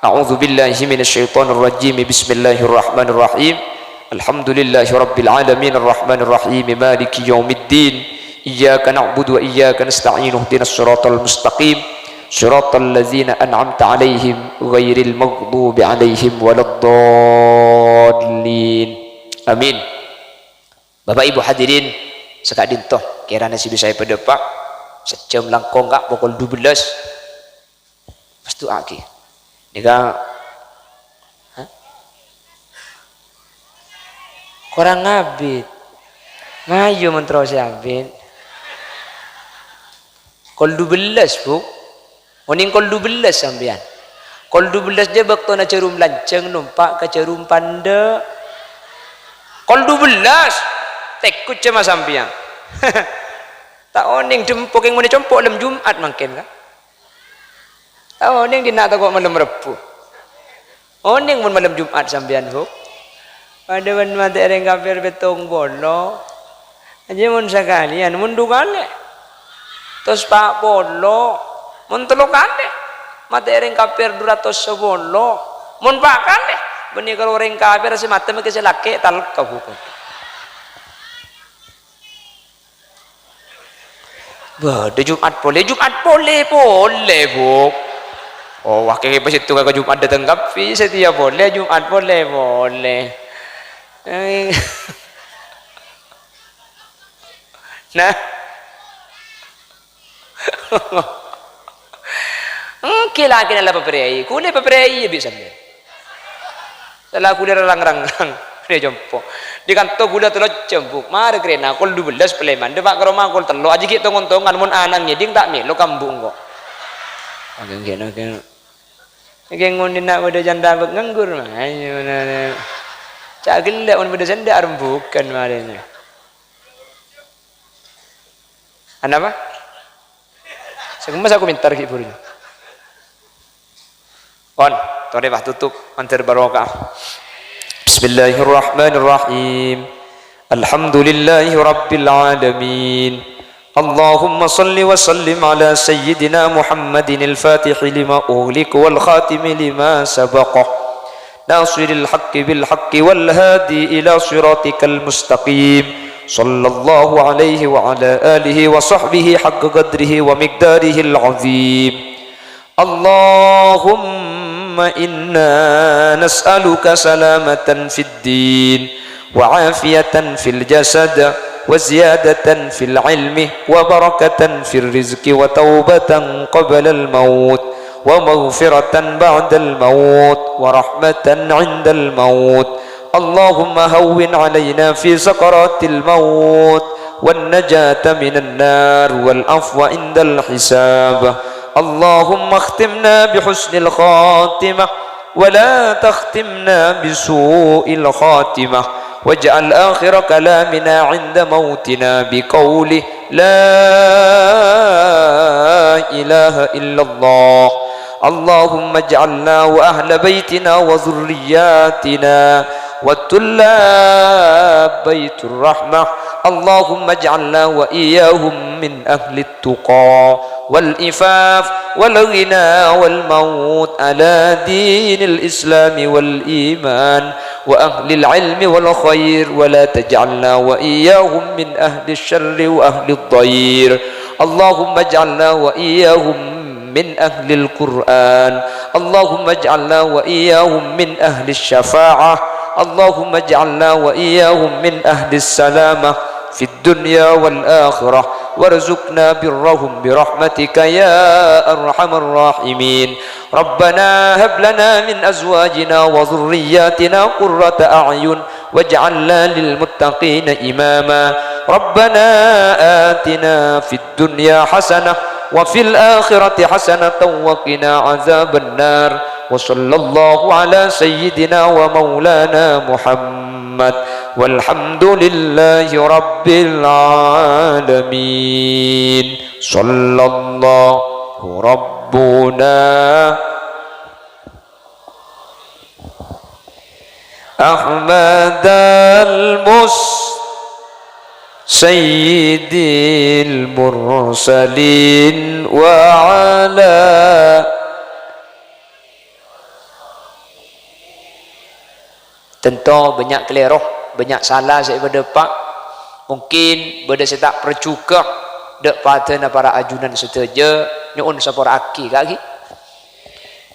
A'udzu billahi minasy syaithanir rajim. Bismillahirrahmanirrahim. Alhamdulillahi rabbil alamin, arrahmanir rahim, maliki yaumiddin. Iyyaka na'budu wa iyyaka nasta'in. Ihdinas siratal mustaqim. Siratal ladzina an'amta 'alaihim ghairil maghdubi 'alaihim waladdallin. Amin. Bapak Ibu hadirin saka'dinto, kèrana sè bisa èpadâpa', sajjhâm langkong, Ka', pokol dubellâs. Pas du'aaghi. Nèka, hah? Korang abit. Mayu mon terrosè abit. Kol dubellâs, Bu. Onèng kol dubellâs sampèyan. Kol dubellâs jâ bâktona jhârum lanjhâng nompa' ka jhârum pandâ'. Kol dubellâs. Tèkut jâ ma sampèyan. Ta' onèng dâmpo kèng monè compo' lem Jum'at mangkèn, Ka'. Ta' onèng dinna' tako' malem Rebbhu. Onèng mon malem Jum'at sampèyan, Bu? Padâ bân matè orèng kafir pèttong polo. Ajâ mon sakalèyan, mon du kalè. Tos pa' polo. Mon tello kalè. Matè orèng kafir du ratos sapolo. Mon pa' kalè. Bânnè karo orèng kafir sè matè mangkè sè lakè' talka, Bu. Bâdâ Jum'at polè, Jum'at polè, polè, Bu. Oh, wah, kèngèng pas sèttong ka Jum'at dâteng kabbhi, satèya polè, Jum'at polè, polè. Eh. Nah. Èngghi lakèna la paprèi, kulâ paprèi bi' sampèyan. Sala kulâ rang-rang, rè compo'. Di kanto kulâ tello jam, Bu. Marè karèna kol dubellâs palèman. Dâpa' ka roma kol tello'. Ajâ ghi' tong-ontongan, mon ana' ngèdhing ta' mèlo ka embu' engko'. Oke, oke, oke. Oke, ngonèna padâ can tabek nganggur, mah. Ayo, nah, nah. Ca' ghellâ' mon padâ sènḍâ' arembughân marèna. Anapa? Sè kemma sè aku minta ghi' buru. Pon, torè, wah, tutup, mandhâr barokah. Bismillahirrahmanirrahim. Alhamdulillahi rabbil alamin. Allahumma shalli wa sallim ala sayyidina Muhammadin al-fatihi lima ughliq wal khatimi lima sabaq. Nasiril haqqi bil haqqi wal hadi ila siratikal mustaqim. Sallallahu alaihi wa ala alihi wa sahbihi haqqa qadrihi wa miqdarihil azim. Allahumma inna nas'aluka salamatan fid din, wa afiyatan fil jasad, wa ziyadatan fil ilmi, wa barakatan fil rizqi, wa taubatan qablal maut, wa maghfiratan ba'dal maut, wa rahmatan 'indal maut. Allahumma hawwin 'alaina fi sakaratil maut, wan najata minan nar, wal afwa 'indal hisab. Allahumma akhtimna bi husnil khatimah, wa la takhtimna bi su'il khatimah, waj'al akhira kalamina 'inda mautina bi qawli la ilaha illallah. Allahumma ij'alna wa ahla baitina wa dhurriyyatina wa tullab baitur rahmah. Allahumma ij'alna wa iyyahum min ahlit tuqa والعفاف والغنى والموت على دين الإسلام والإيمان وأهل العلم والخير، ولا تجعلنا وإياهم من أهل الشر وأهل الضير. اللهم اجعلنا وإياهم من أهل القرآن. اللهم اجعلنا وإياهم من أهل الشفاعة. اللهم اجعلنا وإياهم من أهل السلامة في الدنيا والآخرة، وارزقنا برهم برحمتك يا أرحم الراحمين. ربنا هب لنا من أزواجنا وذرياتنا قرة أعين واجعلنا للمتقين إماما. ربنا آتنا في الدنيا حسنة وفي الآخرة حسنة وقنا عذاب النار. وصلى الله على سيدنا ومولانا محمد، والحمد لله رب العالمين. صلى الله ربنا أحمد المس-، سيد المرسلين وعلى. Tanto bânnya' kalèro, bânnya' sala sè èpadâpa'. Mungkin bâdâ sè ta' parjhughâ dâ' padâna para ajunan sadhâjâ, nyo'on sapora'aghi, ka' ghi?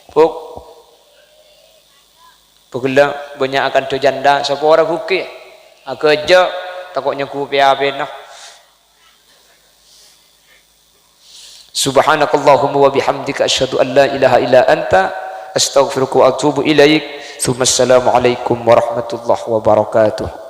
Bu'. Bu' ghellâ' bânnya' akandhâ janda, sapora bhuki. Aghâjâ, tako' nyangghu pè-apèna. Subhanakallahumma wa bihamdika, asyhadu an la ilaha illa anta, astaghfiruka wa atubu ilaik. Tsumma assalamualaikum warahmatullahi wabarakatuh.